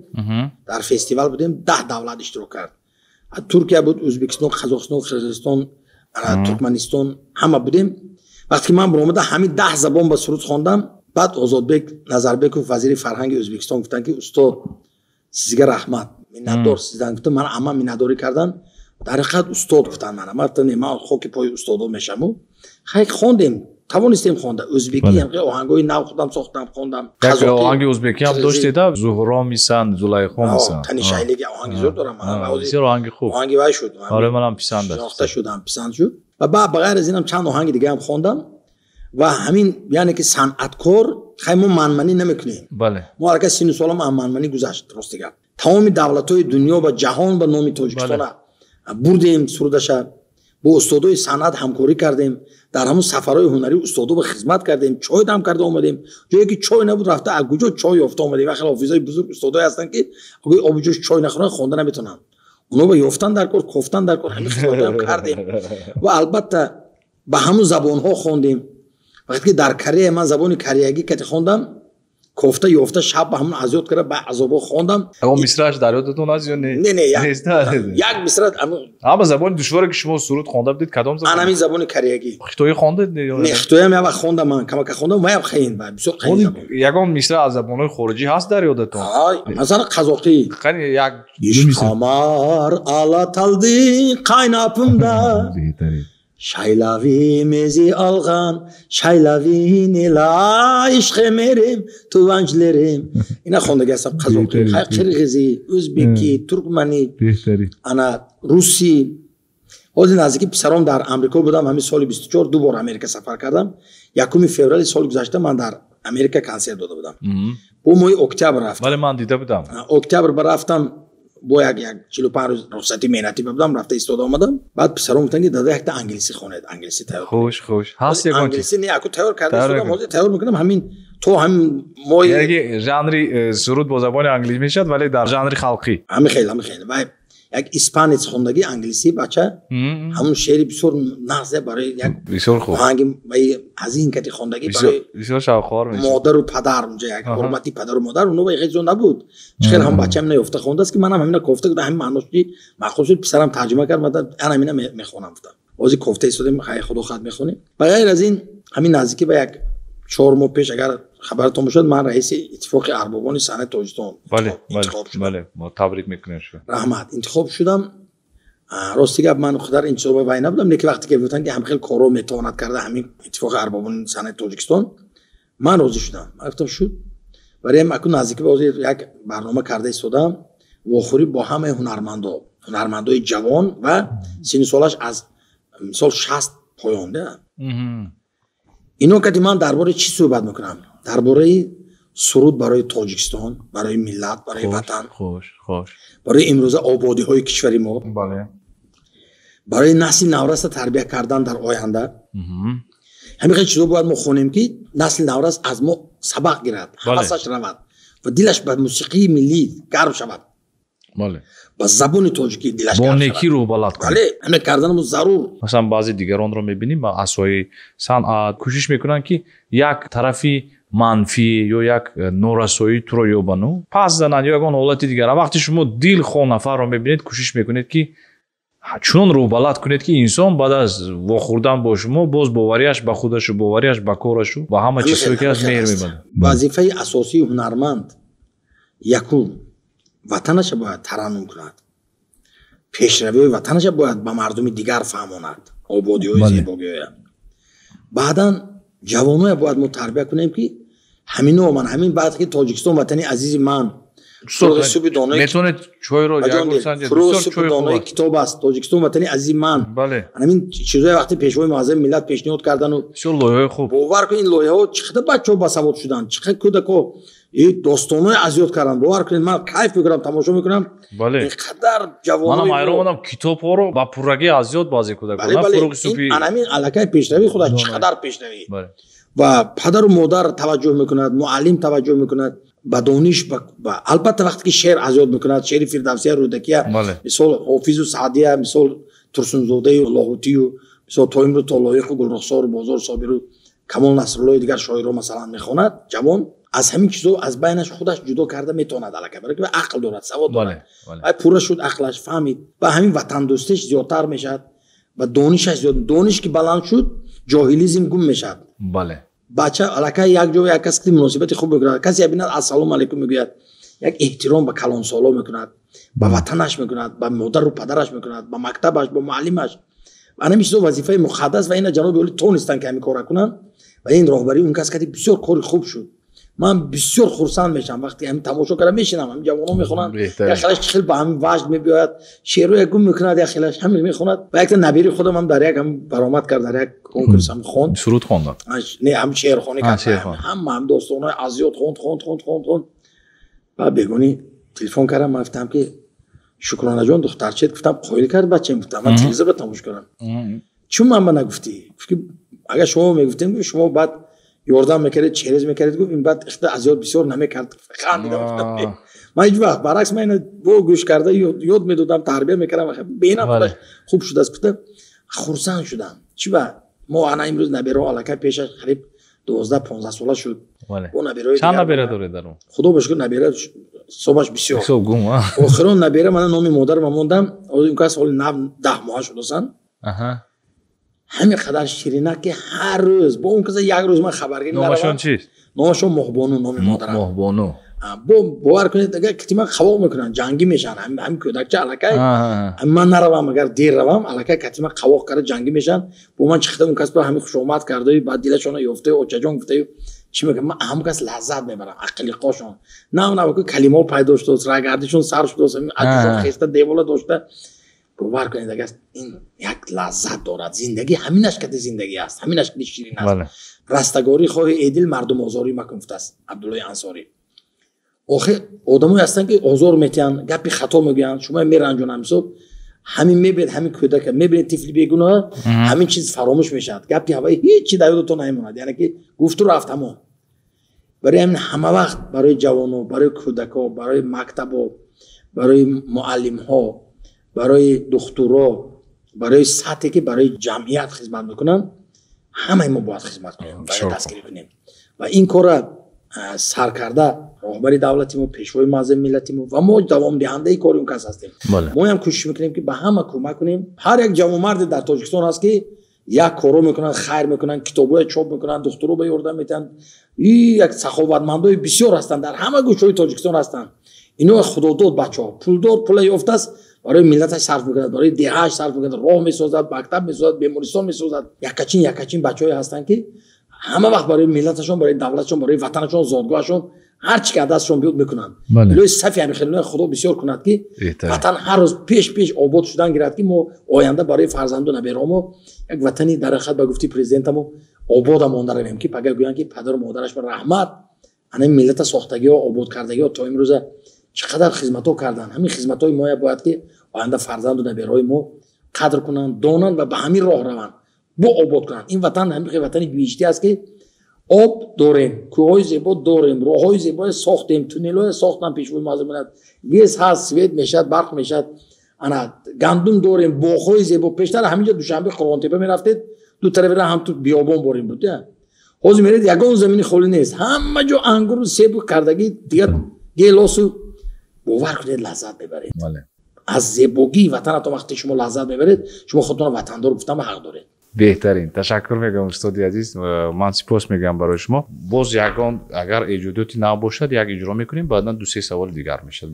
Speaker 2: дар фестивал будем, 10 давлат иштирок кард. Туркия буд, Ӯзбекистон, Қазоқистон, Қирғизистон, Туркманистон, ҳама будем. Вақте ки ман баромада ҳамин 10 забон ба суруд хондам, баъд Озодбек Назарбеков, вазири фарҳанги Ӯзбекистон, гуфтанд, ки устод, сизга раҳмат, миннатдор сиздан, гуфтам. Ман амма миннатдорӣ кардан, дар ҳақиқат устод гуфтанд мана. Ман гуфтам, не, ман хоки пои устодо мешаваму. Хай, хондем, тавонистем хонда. Ӯзбекӣ оҳангҳои нав худам сохтам, хондам.
Speaker 1: Як оҳанги ӯзбекӣ ҳам доштеда, Зуҳро мисан, Зулайхо мисан.
Speaker 2: Танишайлиги оҳанги зур дорам.
Speaker 1: Бисёр оҳанги хуб.
Speaker 2: Оҳанги вай шуд.
Speaker 1: Оре, манам писанд аст.
Speaker 2: Шинохта шудам, писанд шуд. Ва ба ғайр аз инам чанд оҳанги дига ҳам хондам. Ва ҳамин, яъне ки санъаткор, хай, мо манманӣ намекунем. Мо аллакай сину солам аз манманӣ гузашт, рости гап. Тамоми давлатҳои дунё ва ҷаҳон ба номи Тоҷикистона бурдем сурудаша, бо устодои санъат ҳамкорӣ кардем, дар ҳамун сафарҳои ҳунарӣ устодо ба хизмат кардем, чой дам карда омадем. Ҷое ки чой набуд, рафта аз куҷо чой ёфта омадем. Вақте ҳофизои бузург, устодое ҳастанд, ки оби ҷӯш чой нахӯранд, хонда наметавонанд. Оно ба ёфтан дар кор, кофтан дар кор, ҳамин хизматҳоям кардем ва албатта ба ҳамун забонҳо хондем. Вақте ки дар Корея ман забони кореягӣ кати хондам, кофта ёфта шаб ба ҳамун азёд карда, ба азобҳо хондам.
Speaker 1: Ягон мисрааш дар ёдатон аст ё не?
Speaker 2: Не, не, як мисра.
Speaker 1: Ама забони душворе, ки шумо суруд хонда будед, кадом забон?
Speaker 2: Анамин забони кореягӣ.
Speaker 1: Хитоӣ хондед?
Speaker 2: Не, хитоиам як вақт хондам, ман камака хондам, ваям қийин, бисёр қийин забон.
Speaker 1: Ягон мисра аз забонҳои хориҷӣ ҳаст дар ёдатон?
Speaker 2: Масалан, қазоқӣ.
Speaker 1: Қани, як.
Speaker 2: Қамар Алаталды қайнапымда Шайлави мези алған шайлавин ила ишқемерим туванҷлерим. Ина хондаги ҳастам қазоқӣ, қирғизӣ, ӯзбекӣ, туркманӣ, ана русӣ. Ҳозир наздики писаром дар Амрико будам. Ҳамин соли 24 ду бор Америка сафар кардам. 1 феврали соли гузашта ман дар Америка консерт дода будам. Бо моҳи октябр рафтам.
Speaker 1: Бале, ман дида будам.
Speaker 2: Октябр ба рафтам, бо як 45 рӯз рухсати меҳнатӣ будам, рафта истода омадам. Баъд писаром гуфтанд, ки дада, якта англисӣ хонед, англисӣ тайёр.
Speaker 1: Хуш, хуш, ҳаст ягон?
Speaker 2: Англисӣ не, аку тайёр карда истодам, ҳозир тайёр мекунам, ҳамин то ҳамин моҳи.
Speaker 1: Яъне ки жанри суруд бо забони англисӣ мешавад, вале дар жанри халқӣ.
Speaker 2: Ҳамин хел, ҳамин хел. Вай як испанец хондагӣ англисӣ, бача, ҳамун шеъри бисёр нағзе барои як
Speaker 1: Бисёр хуб.
Speaker 2: оҳанги ваи ҳазин кати хондагӣ барои
Speaker 1: Бисёр шавқовар мешавад.
Speaker 2: модару падар. Унҷа як ҳурмати падару модар уно вай хеле набуд. Чӣ хел ҳам бачаам наёфта хондааст, ки манам ҳамина кофта гуфтам, ҳамин маънош ки маъқул шуд, писарам тарҷима кард, ман ана ҳамина мехонам гуфтам. Ҳозир кофта истодем, хай, худо хоҳад, мехонем. Ба ғайр аз ин, ҳамин наздикӣ ба як 4 моҳ пеш агар хабаратон бошад, ман раиси иттифоқи арбобони санъати Тоҷикистон интихоб шудам.
Speaker 1: Бале, мо табрик мекунем шумо.
Speaker 2: Раҳмат. Интихоб шудам. Рости гап, ман худар интихоби вай набудам, лекин вақте ки гуфтанд, ки ҳам хел корро метавонад карда ҳамин иттифоқи арбобони санъати Тоҷикистон, ман розӣ шудам. Ман гуфтам шуд. Барои ҳам акун наздики ба ҳозир як барнома карда истодам, вохӯрӣ бо ҳамаи ҳунармандо, ҳунармандои ҷавон ва синну солаш аз мисол 60 поён, да? Ино кати ман дар бораи чӣ суҳбат мекунам? Дар бораи суруд барои Тоҷикистон, барои миллат, барои ватан.
Speaker 1: Хуш, хуш.
Speaker 2: Барои имрӯза ободиҳои кишвари мо.
Speaker 1: Бале.
Speaker 2: Барои насли навраса тарбия кардан дар оянда. Ҳамин хел чизо бояд мо хонем, ки насли наврас аз мо сабақ гирад, ҳавасаш равад ва дилаш ба мусиқии миллӣ гарм шавад.
Speaker 1: Бале.
Speaker 2: Ба забони тоҷикӣ дилаш гарм
Speaker 1: бо
Speaker 2: шавад.
Speaker 1: Некӣ рӯ баланд кунад.
Speaker 2: Бале, ҳамин карданамон зарур.
Speaker 1: Масалан, баъзе дигаронро мебинем, аз соҳаи санъат кӯшиш мекунанд, ки як тарафи манфӣ ё як норасоӣ туро ёбану пас зананд ё ягон ҳолати дигар. Вақте шумо дилхоҳ нафарро мебинед, кӯшиш мекунед, ки чунон рӯҳбаланд кунед, ки инсон баъд аз вохӯрдан бо шумо боз боварияш ба худашу, боварияш ба корашу ва ҳама чизҳое ки аст меҳр мебандад.
Speaker 2: Вазифаи асосии ҳунарманд якум ватанаша бояд тараннум кунад, пешравиҳои ватанаша бояд ба мардуми дигар фаҳмонад, ободиҳои зебогиҳоя. Баъдан ҷавоноя бояд мо тарбия кунем, ки ҳамино ман ҳамин баъд ки Тоҷикистон ватани азизи ман,
Speaker 1: метавонед чойро
Speaker 2: фурӯғи донои китоб аст, Тоҷикистон ватани азизи ман. Ҳамин чизҳое вақте пешвои муаззами миллат пешниҳод кардану
Speaker 1: бисёр лоиҳаҳои хуб.
Speaker 2: Бовар кунед, ин лоиҳаҳо чӣ қадар бачаҳо басавод шуданд, чӣ қадар кӯдакҳо достонои аз ёд карданд. Бовар кунед, ман кайф мекунам, тамошо мекунам. Ин қадар ҷавонои
Speaker 1: манам ҳайрон мондам, китобҳоро ба пуррагӣ аз ёд баъзе кӯдакон.
Speaker 2: Ҳамин аллакай пешравӣ худаш чӣ қадар пешравӣ. Ва падару модар таваҷҷӯҳ мекунад, муаллим таваҷҷӯҳ мекунад ба дониш, албатта вақте ки шеър аз ёд мекунад, шеъри Фирдавсия, Рӯдакия, мисол Ҳофизу Саъдия, мисол Турсунзодаю Лоҳутию, мисол Тоимру Толоиқу Гулрухсору Бозор Собиру Камол Насруллои дигар шоиро масалан мехонад, ҷавон аз ҳамин чизо аз байнаш худаш ҷудо карда метавонад аллакай, барои ки ақл дорад, савод дорад. Вай пурра шуд ақлаш, фаҳмид ва ҳамин ватандӯстиш зиёдтар мешавад ва донишаш зиёд. Дониш ки баланд шуд, ҷоҳилизм гум мешавад. Бача аллакай як ҷо як кас ки муносибати хуб мекунад, касе бинад ассалому алайкум мегӯяд, як эҳтиром ба калонсоло мекунад, ба ватанаш мекунад, ба модару падараш мекунад, ба мактабаш, ба муаллимаш. Ҳамин чизо вазифаи муқаддас ва ина ҷаноби олӣ тонистанд, ки ҳамин корро кунанд ва ин роҳбарии он кас кади бисёр кори хуб шуд. Ман бисёр хурсанд мешавам вақте ҳамин тамошо карда мешинам, ҳамин ҷавонон мехонанд, як хелаш хел ба ҳамин ваҷд мебиёяд, шеърҳоя гум мекунад, як хелаш ҳамин мехонад. Ва якта набири худам ҳам дар як ҳам баромад кард, дар як конкурс ҳам хонд.
Speaker 1: Суруд хонданд?
Speaker 2: Не, ҳам шеърхонӣ кард. Ҳама ҳам достонҳои аз ёд хонд, хонд, хонд, хонд, хонд. Баъд бегонӣ телефон кардам, ман гуфтам, ки Шукронаҷон, духтарчет, гуфтам, қоил кард бачаем, гуфтам, ман телевизорро тамошо кардам. Чун ман ба нагуфтӣ? Гуфт, ки агар шумо мегуфтем, шумо баъд ёрдам мекардед, через мекардед, гуфт, ин баъд ихта аз ёд бисёр намекард. Хандидам, гуфтам, ман ҳеҷ вақт баръакс, ман ина бо гӯш карда ёд медодам, тарбия мекардам, бенам худаш хуб шудааст, гуфтам, хурсанд шудам. Чӣ ба мо ана имрӯз набераҳо аллакай пешаш қариб 12-15 сола шуд. Бо набераҳои
Speaker 1: чанд набера доред дар он?
Speaker 2: Худо ба шукр, набера ҳисобаш бисёр.
Speaker 1: Ҳисоб гум, а?
Speaker 2: Охирон набера мана номи модарам мондам, он кас ҳоли нав 10 моҳа шудасан. Ҳамин қадар ширинак, ки ҳар рӯз бо он каса як рӯз ман хабаргирӣ наравам.
Speaker 1: Номашон чист?
Speaker 2: Номашон Моҳбону, номи модарам.
Speaker 1: Моҳбону.
Speaker 2: Бо бовар кунед, агар кити ман қавоқ мекунанд, ҷангӣ мешаванд. Ҳамин кӯдакча аллакай ман наравам, агар дер равам, аллакай кати ман қавоқ карда ҷангӣ мешаванд. Бо ман чиқида он кас ба ҳамин хушомад кардаю, баъд дилашонро ёфтаю, очаҷон гуфтаю, чӣ мегӯям, ман ҳамон кас лаззат мебарам, ақлиқошон. Нав нав калимаҳо пайдо шудааст, рагардишон сар шудааст, аҷушон хеста девола дошта. Бовар кунед, агар ин як лаззат дорад, зиндагӣ ҳаминаш кати зиндагӣ аст, ҳаминаш кати ширин аст. Растагорӣ хоҳи эдил, мардумозорӣ макун, гуфтааст Абдуллои Ансорӣ. Охир одамое ҳастанд, ки озор метиҳанд, гапи хато мегӯянд, шумо меранҷонанд. Мисол ҳамин мебинед, ҳамин кӯдака мебинед, тифли бегуноҳ, ҳамин чиз фаромӯш мешавад, гапи ҳаваи ҳеҷ чи дар ёдатон намемонад, яъне ки гуфту рафт ҳамон. Барои ҳамин ҳама вақт барои ҷавоно, барои кӯдакҳо, барои мактабҳо, барои муаллимҳо, барои духтуро, барои сатҳе ки барои ҷамъият хизмат мекунанд, ҳамаи мо бояд хизмат кунем, бояд дастгирӣ кунем. Ва ин корра сар карда роҳбари давлати мо, пешвои муаззами миллати мо ва мо давомдиҳандаи кори он кас ҳастем. Моям кӯшиш мекунем, ки ба ҳама кӯмак кунем. Ҳар як ҷавонмарде дар Тоҷикистон ҳаст, ки Як коро мекунанд, хайр мекунанд, китобҳоя чоп мекунанд, духтуро ба ёрдам метиҳанд. Як саховатмандои бисёр ҳастанд, дар ҳама гӯшаҳои Тоҷикистон ҳастанд. Ино худодод бачаҳо, пулдор пула ёфтааст, барои миллаташ сарф мекунад, барои деҳааш сарф мекунад, роҳ месозад, мактаб месозад, бемористон месозад. Якачин якачин бачаҳое ҳастанд, ки ҳама вақт барои миллаташон, барои давлаташон, барои ватанашон, зодгоҳашон ҳар чӣ ки аз дастшон биёд мекунанд. Илоҳи сафи ҳамин хелинои Худо бисёр кунад, ки ватан ҳар рӯз пеш пеш обод шудан гирад, ки мо оянда барои фарзанду набераҳо як ватани дар ҳақиқат ба гуфти президентамо обода монда равем, ки пага гӯянд, ки падару модараш ба раҳмат, ана миллата сохтагиҳо, обод кардагиҳо то имрӯза чӣ қадар хизматҳо карданд. Ҳамин хизматҳои моя бояд, ки оянда фарзанду набераҳои мо қадр кунанд, донанд ва ба ҳамин роҳ раванд, бо обод кунанд. Ин ватан ҳамин ватани биҳиштӣ аст, ки об дорем, кӯҳҳои зебо дорем, роҳҳои зебое сохтем, туннелҳое сохтан пешвои муаззами миллат, гез ҳаст, свет мешавад, барқ мешавад, ана гандум дорем, боғҳои зебо. Пештар ҳаминҷо Душанбе, Қурғонтепа мерафтед, ду тарафи роҳ ҳам ту биёбон борем буд. Ҳозир меред, ягон замини холӣ нест, ҳама ҷо ангуру себу кардагӣ, дигар гелосу. Бовар кунед, лаззат мебаред аз зебогии ватанатон. Вақте шумо лаззат мебаред, шумо худтонро ватандор гуфтан ба ҳақ доред.
Speaker 1: Беҳтарин. Ташаккур мегӯям, устоди азиз. Ман сипос мегӯям барои шумо. Боз ягон агар эҷодиёти нав бошад, як иҷро мекунем, баъдан ду се саволи дигар мешавад.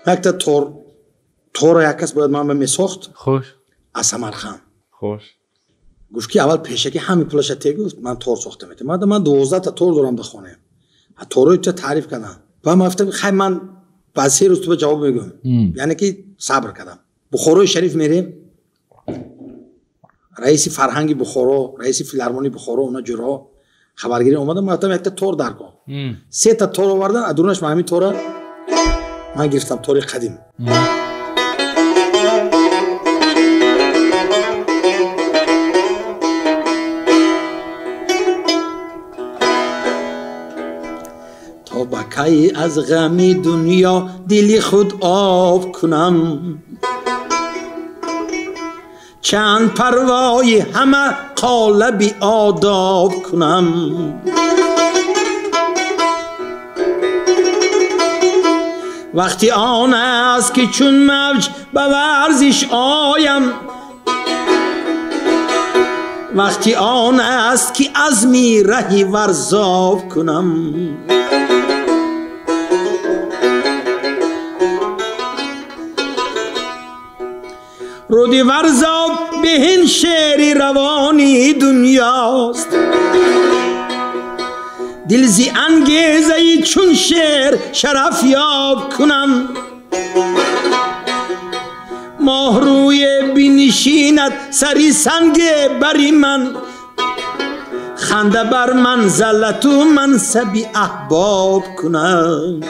Speaker 2: Якта тор, тора як кас бояд ман ба месохт.
Speaker 1: Хуш.
Speaker 2: Аз Самарқанд.
Speaker 1: Хуш.
Speaker 2: Гуфт, ки аввал пешакӣ ҳами пулаша те гуфт, ман тор сохта метавонам. Ман ман 12 та тор дорам дар хона. Торои ту таъриф кардам. Ва ман гуфтам, хай, ман баъд 3 рӯз ту ба ҷавоб мегӯям. Яъне ки сабр кардам. Бухорои шариф мерем. Раиси фарҳанги Бухоро, раиси филармонии Бухоро, она ҷурҳо хабаргирӣ омада, ман гуфтам, якта тор дар кун. Се та тор овардан, аз дурунаш ман ҳамин тора ман гирифтам, тори қадим. То ба кай аз ғами дунё дили худ об кунам, чанд парвои ҳама қолаби одоб кунам. Вақти он аст, ки чун мавҷ ба варзиш оям, вақти он аст, ки азми раҳи варзоб кунам. Руди варзоб беҳин шеъри равони дунёст, дил зи ангезаи чун шеър шарафёб кунам. Моҳрӯе бинишинад сари санге бари ман, ханда бар манзалату мансаби аҳбоб кунам.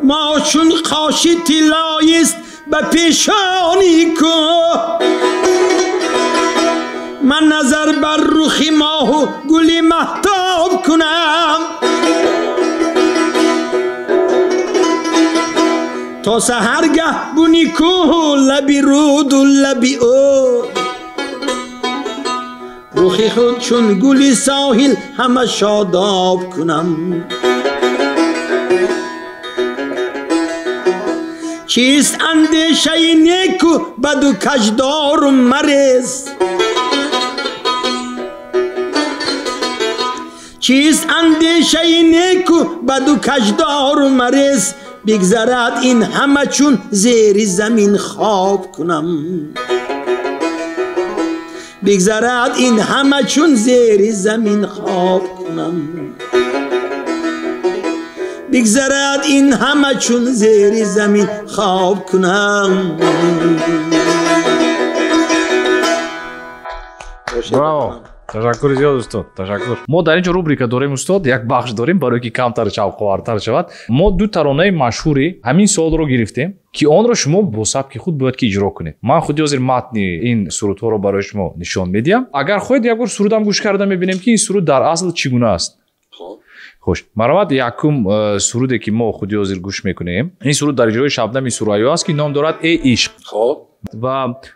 Speaker 2: Мо чун қоши тиллоист ба пешони кӯҳ, ман назар бар рухи моҳу гули маҳтоб кунам. То саҳаргаҳ буни кӯҳу лаби руду лаби ӯ, рухи худ чун гули соҳил ҳама шодоб кунам. Чист андешаи неку баду каждору марез, чист андешаи неку баду каждору марез, бигзарад ин ҳама чун зери замин хоб кунам. Бигзарад ин ҳама чун зери замин хоб кунам. Бигзарад ин ҳама чун зери замин хоб кунам.
Speaker 1: Браво! Ташаккури зиёд, устод, ташаккур. Мо дар ин ҷо рубрика дорем, устод, як бахш дорем, барое ки камтар шавқовартар шавад. Мо ду таронаи машҳури ҳамин солро гирифтем, ки онро шумо бо сабки худ бояд ки иҷро кунед. Ман худи ҳозир матни ин сурудҳоро барои шумо нишон медиҳам. Агар хоҳед, як бор сурудам гӯш карда мебинем, ки ин суруд дар асл чӣ гуна аст. Хуш, марҳамат, якум суруде ки мо худи ҳозир гӯш мекунем, ин суруд дар иҷрои Шабнами Сурайё аст, ки ном дорад «Эй ишқ».
Speaker 2: Хоб.
Speaker 1: Ва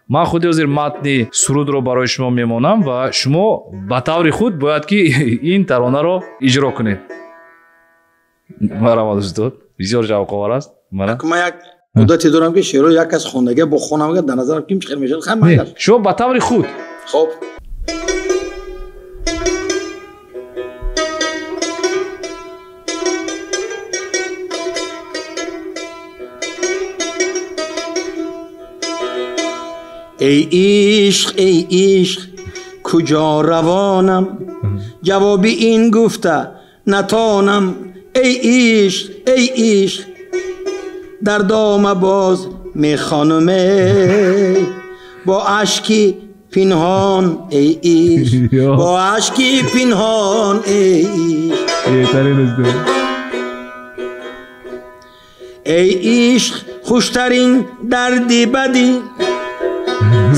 Speaker 1: ман худи ҳозир матни сурудро барои шумо мемонам ва шумо ба таври худ бояд ки ин таронаро иҷро кунед. Марҳамат, устод, бисёр шавқовар аст.
Speaker 2: Ман як одате дорам ки шеърро як кас хондага бо хонам, дар назарам ким чӣ хел мешавад, хай ман.
Speaker 1: Шумо ба таври худ.
Speaker 2: Хоб. Эй ишқ, эй ишқ, куҷо равонам? Ҷавоби ин гуфта натонам. Эй ишқ, эй ишқ, дар дома боз мехонам, эй бо ашки пинҳон, эй ишқ, бо ашки пинҳон, эй ишқ. Эй ишқ, хуштарин дарди бадӣ,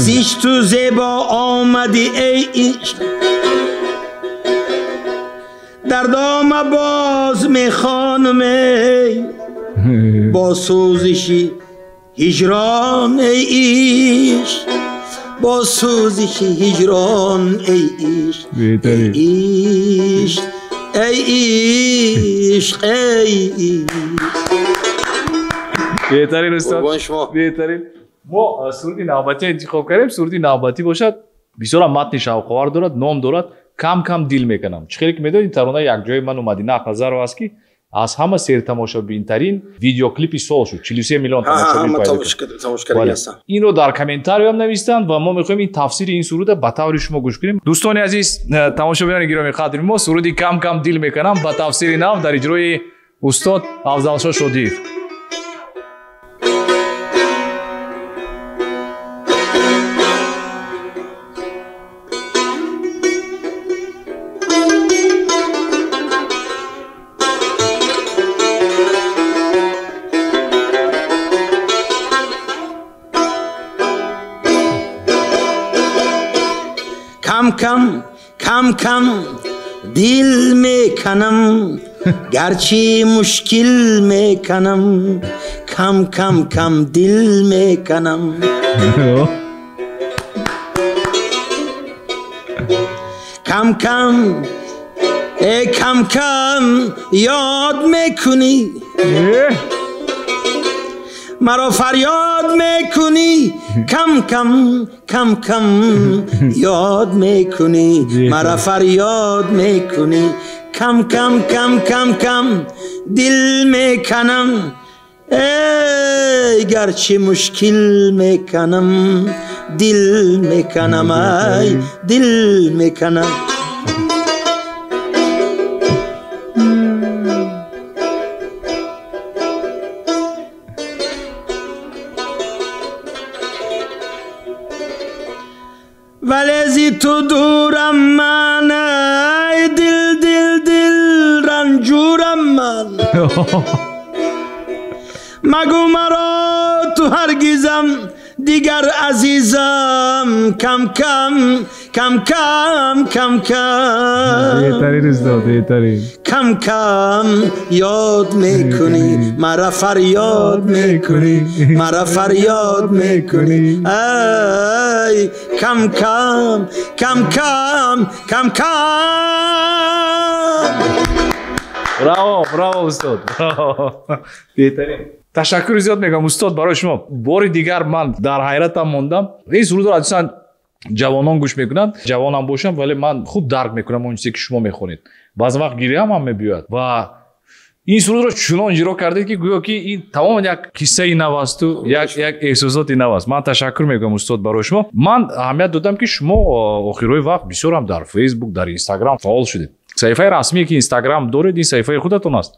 Speaker 2: зишту зебо омадӣ, эй ишқ. Дар дома боз мехонам, эй бо сӯзиши ҳиҷрон, эй ишқ, бо сӯзиши ҳиҷрон, эй ишқ, эй ишқ, эй ишқ, эй ишқ.
Speaker 1: Беҳтарин устод, беҳтарин. Мо суруди навбатӣ интихоб кардем. Суруди навбатӣ бошад, бисёрам матни шавқовар дорад, ном дорад «Кам кам дил мекунам». Чӣ хеле ки медонед, ин тарона якҷои ману Мадина Ақназарова аст, ки аз ҳама сертамошобинтарин видеоклипи сол шуд, 43 миллион тамошобин пайдо кард. Инро дар комментариям навистанд ва мо мехоҳем ин тафсири ин суруда ба таври шумо гӯш кунем. Дӯстони азиз, тамошобинони гиромӣ қадри мо, суруди «Кам кам дил мекунам» ба тафсири нав дар иҷрои устод Афзалшо Шодиев.
Speaker 2: Кам кам кам кам дил мекунам, гарчи мушкил мекунам, кам кам кам дил мекунам. Кам кам эй кам кам ёд мекунӣ, маро фарёд мекунӣ, кам кам кам кам ёд мекунӣ, маро фарёд мекунӣ, кам кам кам кам кам дил мекунам, эй гарчи мушкил мекунам, дил мекунам, ай дил мекунам. Вале зи ту дурам ман, ай дил дил дил ранҷурам ман. Магӯ маро ту ҳаргизам дигар азизам, кам кам кам кам кам кам.
Speaker 1: Беҳтарин устод, беҳтарин.
Speaker 2: Кам кам ёд мекунӣ, маро фарёд мекунӣ, маро фарёд мекунӣ, ай кам кам кам кам кам кам.
Speaker 1: Браво, браво устод, браво, беҳтарин. Ташаккури зиёд мегӯям устод барои шумо. Бори дигар ман дар ҳайратам мондам. Ин сурудро асосан ҷавонон гӯш мекунанд. Ҷавонам бошам, вале ман хуб дарк мекунам он чизе ки шумо мехонед. Баъзе вақт гиряам ҳам мебиёяд ва ин сурудро чунон иҷро кардед, ки гӯё ки ин тамоман як қиссаи нав асту як эҳсосоти нав аст. Ман ташаккур мегӯям устод барои шумо. Ман аҳамият додам, ки шумо охирҳои вақт бисёр ҳам дар Фейсбук, дар Инстаграм фаъол шудед. Саҳифаи расмие ки Инстаграм доред, ин саҳифаи худатон аст?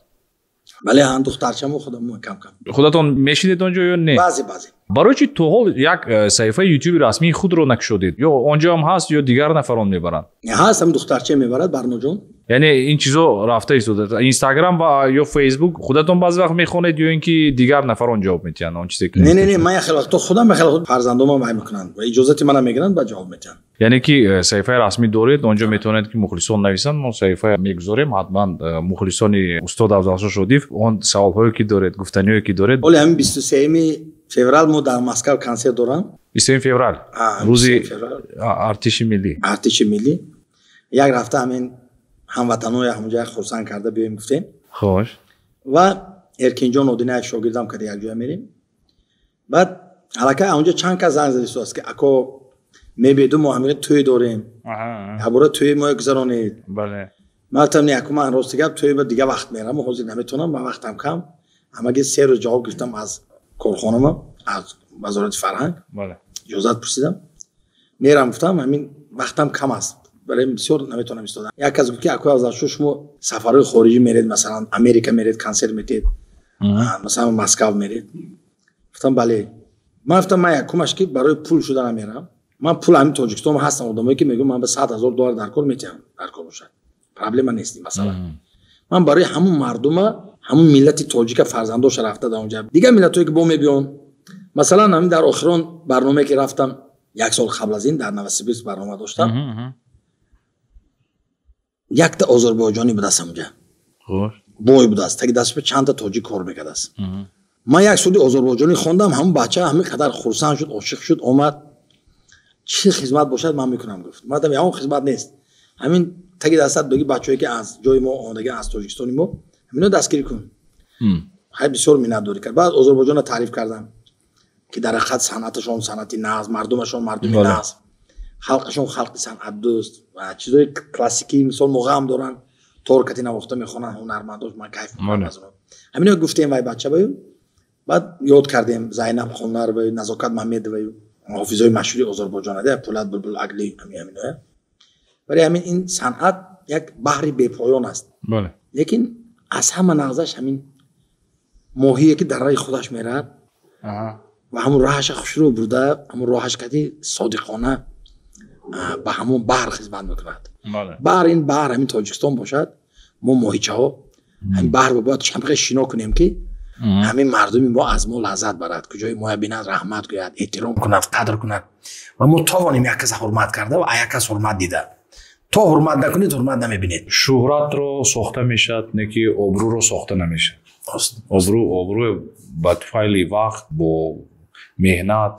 Speaker 2: Бале, ҳам духтарчаму худам кам кам.
Speaker 1: Худатон мешинед онҷо ё не?
Speaker 2: Баъзе баъзе.
Speaker 1: Барои чи то ҳол як саҳифаи ютуби расмии худро накушодед? Ё онҷо ҳам ҳаст, ё дигар нафарон мебаранд?
Speaker 2: Ҳаст, ҳам духтарча мебарад, Барноҷон.
Speaker 1: Яъне ин чизо рафта истода. Инстаграм ва ё Фейсбук худатон баъзе вақт мехонед ё ин ки дигар нафарон ҷавоб медиҳанд он чизе ки?
Speaker 2: Не, не, не, ман як хеле вақто худам, як хеле вақт фарзандонам вай мекунанд ва иҷозати мана мегиранд ва ҷавоб медиҳанд.
Speaker 1: Яъне ки саҳифаи расмӣ доред, он ҷо метавонед, ки мухлисон нависанд, мо саҳифа мегузорем, ҳатман мухлисони устод Афзалшо Шодиев он саволҳое ки доред, гуфтаниҳое ки доред.
Speaker 2: Ҳоле ҳамин 23 феврал мо дар Москва консерт дорам.
Speaker 1: 23 феврал, рӯзи артиши миллӣ.
Speaker 2: Артиши миллӣ. Як рафта ҳамин ҳамватаноя ҳамонҷо хурсанд карда биёем гуфтем.
Speaker 1: Хош.
Speaker 2: Ва Эркинҷон Одинаев шогирдам карда якҷоя мерем. Баъд аллакай онҷо чанд кас занг задистааст, ки ако мебеду мо ҳамин тӯй дорем. Ябора тӯи мо гузаронед.
Speaker 1: Бале.
Speaker 2: Ман гуфтам не, ако ман рости гап тӯй ба дига вақт мерам, ҳозир наметавонам, ман вақтам кам. Ҳамаги 3 рӯз ҷавоб гирифтам аз корхонама, аз вазорати фарҳанг.
Speaker 1: Бале.
Speaker 2: Иҷозат пурсидам. Мерам гуфтам, ҳамин вақтам кам аст. Барои бисёр наметавонам истодан. Як кас гуфт, ки ако Афзалшо шумо сафарҳои хориҷӣ меред, масалан Америка меред, консерт метед, масалан Москва меред. Гуфтам бале. Ман гуфтам ман якумаш ки барои пул шуда намерам. Ман пул ҳамин Тоҷикистон ҳастам, одамое ки мегӯям ман ба 100 000 доллар дар кор метиҳам, дар кор бошад. Проблема нест ин масъала. Ман барои ҳамун мардума, ҳамун миллати тоҷика фарзандоша рафта дар онҷа. Дигар миллатҳое ки бо мебиён, масалан ҳамин дар охирон барномае ки рафтам як сол қабл аз ин дар Новосибирск барнома доштам. Якта озарбойҷонӣ будааст ҳамунҷа. Бой будааст, таги дасташ чандта тоҷик кор мекардааст. Ман як суди озарбойҷонӣ хондам, ҳамун бача ҳамин қадар хурсанд шуд, ошиқ шуд, омад. Чӣ хизмат бошад ман мекунам гуфт. Ман гуфтам ягон хизмат нест. Ҳамин таги дастат бигӣ бачаҳое ки аз ҷои мо омадагиан, аз Тоҷикистони мо, ҳамино дастгирӣ кун. Хай бисёр миннатдорӣ кард. Баъд Озарбойҷонро таъриф кардам, ки дар ҳақиқат санъаташон санъати нағз, мардумашон мардуми нағз, халқашон халқи санъатдӯст ва чизҳои классикӣ, мисол муғам доранд, тор кати навохта мехонанд ҳунармандош, ман кайф мекунам аз онҳо. Ҳамино гуфтем вай бача баю. Баъд ёд кардем Зайнаб Хоннароваю, Назокат Мамедоваю, ҳофизои машҳури Озарбойҷон, Пулад Булбул Агли, ҳаминоя. Барои ҳамин ин санъат як баҳри бепоён аст. Лекин аз ҳама нағзаш ҳамин моҳие ки дар раҳи худаш меравад ва ҳамун роҳаша хушрӯ бурда, ҳамун роҳаш кади содиқона ба ҳамун баҳр хизмат мекунад. Баҳр ин баҳр ҳамин Тоҷикистон бошад, мо моҳичаҳо ҳамин баҳрро бояд чамқе шино кунем, ки ҳамин мардуми мо аз мо лаззат барад, куҷои моя бинад раҳмат гӯяд, эҳтиром кунад, қадр кунад ва мо тавонем як каса ҳурмат карда ва як кас ҳурмат дида. То ҳурмат накунед, ҳурмат намебинед.
Speaker 1: Шӯҳратро сохта мешавад, не ки обрӯро сохта намешавад. Обрӯ ба туфайли вақт, бо меҳнат,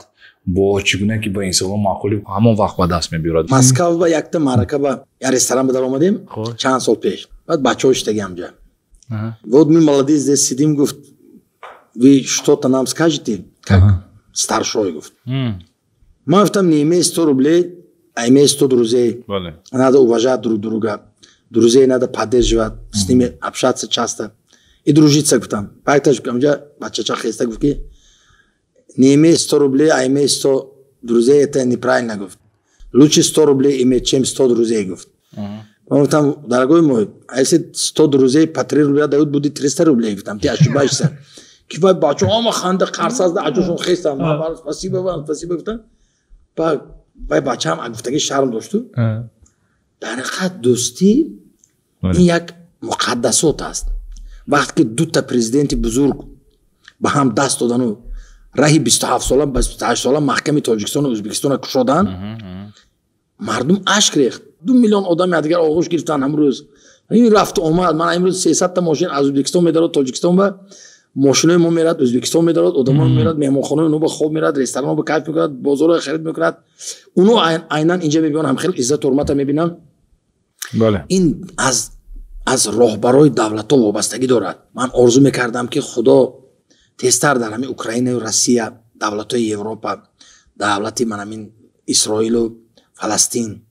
Speaker 1: бо чӣ гуна ки ба инсонҳо маъқули ҳамон вақт ба даст мебиёрад.
Speaker 2: Москва ба якта маърака ба як ресторан ба даромадем чанд сол пеш. Баъд бачаҳо шидаги ҳамҷа. Вот мы молодые здесь сидим, гуфт, вы что-то нам скажете, как старшой, гуфт. Ман гуфтам, не имей 100 рублей, а имей 100 друзей. Надо уважать друг друга. Друзей надо поддерживать, с ними общаться часто. И дружиться, гуфтам. Баъдташ ҳамҷа бачача хеста гуфт, ки не имей 100 рублей, а имей 100 друзей, это неправильно, гуфт. Лучше 100 рублей иметь, чем 100 друзей, гуфт. Он гуфтам, дорогой мой, а если 100 друзей по 3 рубля дают, будет 300 рублей, гуфтам, ты ошибаешься. Ки вай бача ҳама ханда қарсазда аҷошон хестам. Спасибо вам, спасибо гуфтам. Вай бачаам гуфтаги шарм дошту. Дар ҳақиқат дӯстӣ ин як муқаддасот аст. Вақте ки дута президенти бузург ба ҳам даст додану раҳи 27 сола, 28 сола маҳками Тоҷикистону Ӯзбекистонро кушоданд, мардум ашк рехт. 2 миллион одам якдигар оғӯш гирифтанд ҳамрӯз. Ин рафту омад, ман имрӯз 300 та мошин аз Ӯзбекистон медарод Тоҷикистон ба, мошинои мо мерад Ӯзбекистон медарод, одамон мерад меҳмонхонаи онҳо ба хоб мерад, ресторанҳо ба кайф мекунад, бозорро харид мекунад. Уно айнан инҷа мебиён, ҳам хеле иззату ҳурмата мебинанд. Ин аз роҳбарои давлатҳо вобастагӣ дорад. Ман орзу мекардам, ки Худо тезтар дар ҳамин Украинаю Россия, давлатҳои Европа, давлати ман ҳамин Исроилу Фаластин,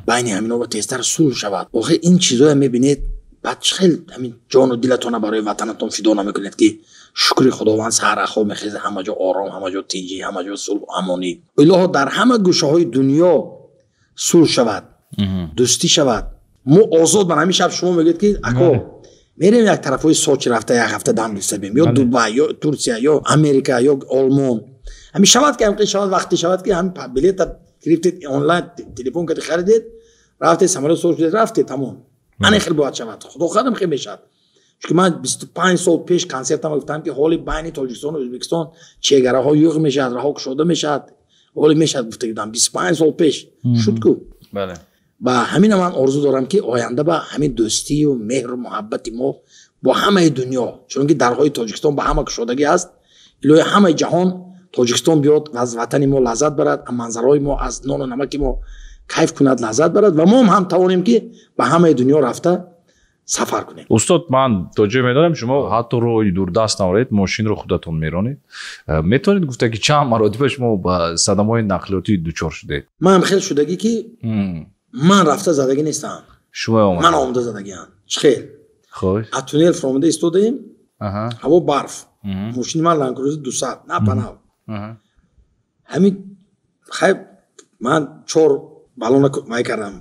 Speaker 2: байни ҳаминҳо ба тезтар сулҳ шавад. Охир ин чизҳоя мебинед, баъд чӣ хел ҳамин ҷону дилатона барои ватанатон фидо намекунед, ки шукри Худованд, саҳар хоб мехезед, ҳама ҷо ором, ҳама ҷо тинҷӣ, ҳама ҷо сулҳу амонӣ. Илоҳо, дар ҳама гӯшаҳои дунё сулҳ шавад, дӯстӣ шавад, мо озод. Ман ҳамин шаб шумо мегӯед, ки ако мерем як тарафҳои Сочи рафта як ҳафта дам гирифта бием, ё Дубай, ё Турсия, ё Америка, ё Олмон. Ҳамин шавад, ки ҳамин шавад, вақте шавад, ки ҳамин билета гирифтед, онлайн телефон карди, харидед, рафтед, самолёт савор шудед, рафтед, тамом. Ана хел бояд шавад. Худо хоҳад, хел мешавад. Чунки ман 25 сол пеш консертам гуфтам, ки ҳоли байни Тоҷикистону Ӯзбекистон чегараҳо юғ мешавад, раҳо кушода мешавад. Ҳоло мешавад гуфта будам 25 сол пеш шуд ку.
Speaker 1: Бале.
Speaker 2: Ва ҳамина ман орзу дорам ки оянда ба ҳамин дӯстию меҳру муҳаббати мо бо ҳамаи дунё, чунки дарҳои Тоҷикистон ба ҳама кушодагӣ аст, илоҳи ҳамаи ҷаҳон Тоҷикистон биёд ва аз ватани мо лаззат барад, аз манзараҳои мо, аз нону намаки мо кайф кунад, лаззат барад ва мо ҳам тавонем ки ба ҳамаи дунё рафта сафар кунем.
Speaker 1: Устод, ман то ҷое медонам шумо ҳатто роҳи дурдаст наваред, мошинро худатон меронед. Метавонед гуфта ки чанд маротиба шумо ба садамаҳои нақлиётӣ дучор шудед?
Speaker 2: Ман хел шудагӣ ки ман рафта задагӣ нестам.
Speaker 1: Шумо омада?
Speaker 2: Ман омада задагиам. Чӣ хел?
Speaker 1: Хош.
Speaker 2: Аз туннел фуромада истодаем, ҳаво барф. Мошини ман Ланд Крузер 200, на панав. Ҳамин хайр ман 4 баллона май кардам.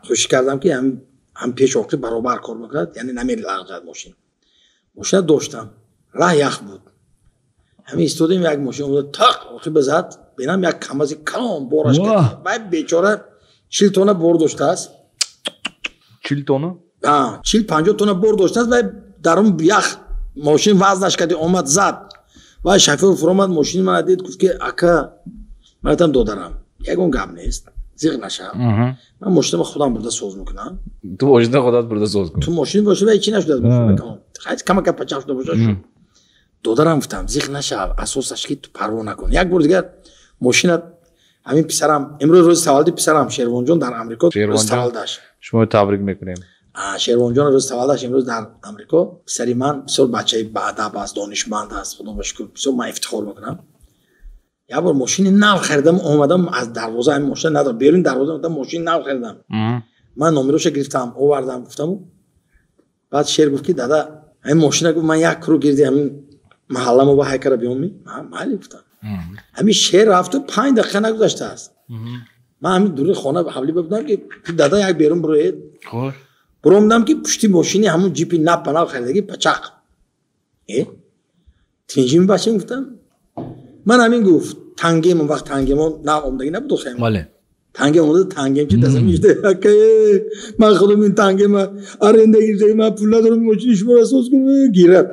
Speaker 2: Хушӣ кардам ки ҳам пеш оқиб баробар кор мекунад, яъне намелағжад мошин. Мошина доштам, раҳ ях буд. Ҳамин истодаем, як мошин омада тақ оқиб зад, бинам як камази калон бораш кард. Вай бечора 40 тонна бор доштааст.
Speaker 1: 40 тонна?
Speaker 2: Ҳа, 40-50 тонна бор доштааст. Вай дар он ях мошин вазнаш карди омад зад. Вай шофёр фуромад, мошини мана дид, гуфт ки ака, ман гуфтам додарам, ягон гап нест, зиқ нашав. Ман мошинама худам бурда соз мекунам.
Speaker 1: Ту мошина худат бурда соз кун.
Speaker 2: Ту мошин боша, вай чӣ нашудааст мошина калон. Хай камака пачақ шуда боша шуд. Додарам гуфтам, зиқ нашав, асосаш ки ту парво накун. Як бор дигар мошина ҳамин писарам, имрӯз рӯзи таваллуди писарам Шервонҷон дар Амрико, рӯзи таваллудаш.
Speaker 1: Шумо табрик мекунем.
Speaker 2: Шервонҷон рӯзи таваллудаш имрӯз дар Амрико. Писари ман бисёр бачаи баадаб аст, донишманд аст, худо ба шукр, бисёр ман ифтихор мекунам. Як бор мошини нав харидам, омадам аз дарвоза, ҳамин мошина надорам, берун дарвоза омадам, мошини нав харидам. Ман номероша гирифтам, овардам, гуфтаму. Баъд Шер гуфт ки дада, ҳамин мошина гуфт ман як круг гирди ҳамин маҳалламо ба ҳайкара биём ми? Майли гуфтам. Ҳамин Шер рафту 5 дақиқа нагузаштааст. Ман ҳамин дури хона ҳавлӣ будам ки дада як берун бироед. Буромдам ки пушти мошини ҳамун ҷипи нав ба нав харидагӣ пачақ. Тинҷими бачам гуфтам. Ман ҳамин гуфт, тангем он вақт тангемон нав омадагӣ набуд охе.
Speaker 1: Бале.
Speaker 2: Тангем омада, тангем чи дастам мешуда. Ака, ман худам ин тангема аренда гирифтагӣ, ман пул надорам мошини шуморо соз кунам, гирад.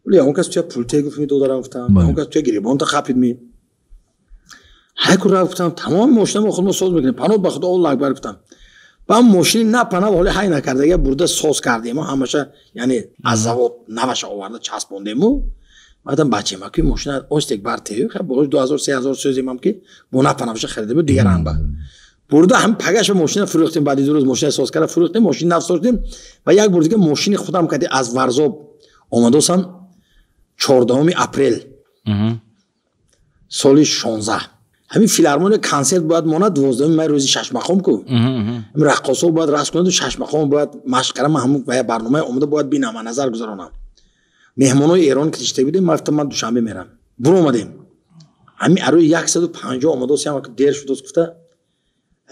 Speaker 2: Вале он кас туя пул те гуфт ми додарам гуфтам, он кас туя гиребонта хапид ми. Ҳай ку рафт гуфтам, тамоми мошинамо худмо соз мекунем. Паноҳ ба худо, Аллоҳ акбар гуфтам. Ба мошини на паноҳ ҳоле ҳай накардага бурда соз кардем, ҳамаша, яъне аз завод наваша оварда часпондему. Баъдам бачаем ки мошина остек бар тею, хай болош 2000 3000 сӯземам ки бо на паноҳша харида буд дигар анба. Бурда ҳам пагаша мошина фурӯхтем, баъди ду рӯз мошина соз карда фурӯхтем, мошини нав сохтем ва як бор дига мошини худам кади аз Варзоб омадосам 14 апрел соли 16. Ҳамин филармония консерт бояд монад 12 май рӯзи шашмақом ку. Ҳамин раққосҳо бояд рақс кунанд, шашмақом бояд машқ кардам, ман ҳамун ва барномаи омада бояд бинам, назар гузаронам. Меҳмонои Эрон ки тишта будем, ман гуфтам ман Душанбе мерам. Буромадем. Ҳамин арои 150 омадосям, дер шудос гуфта.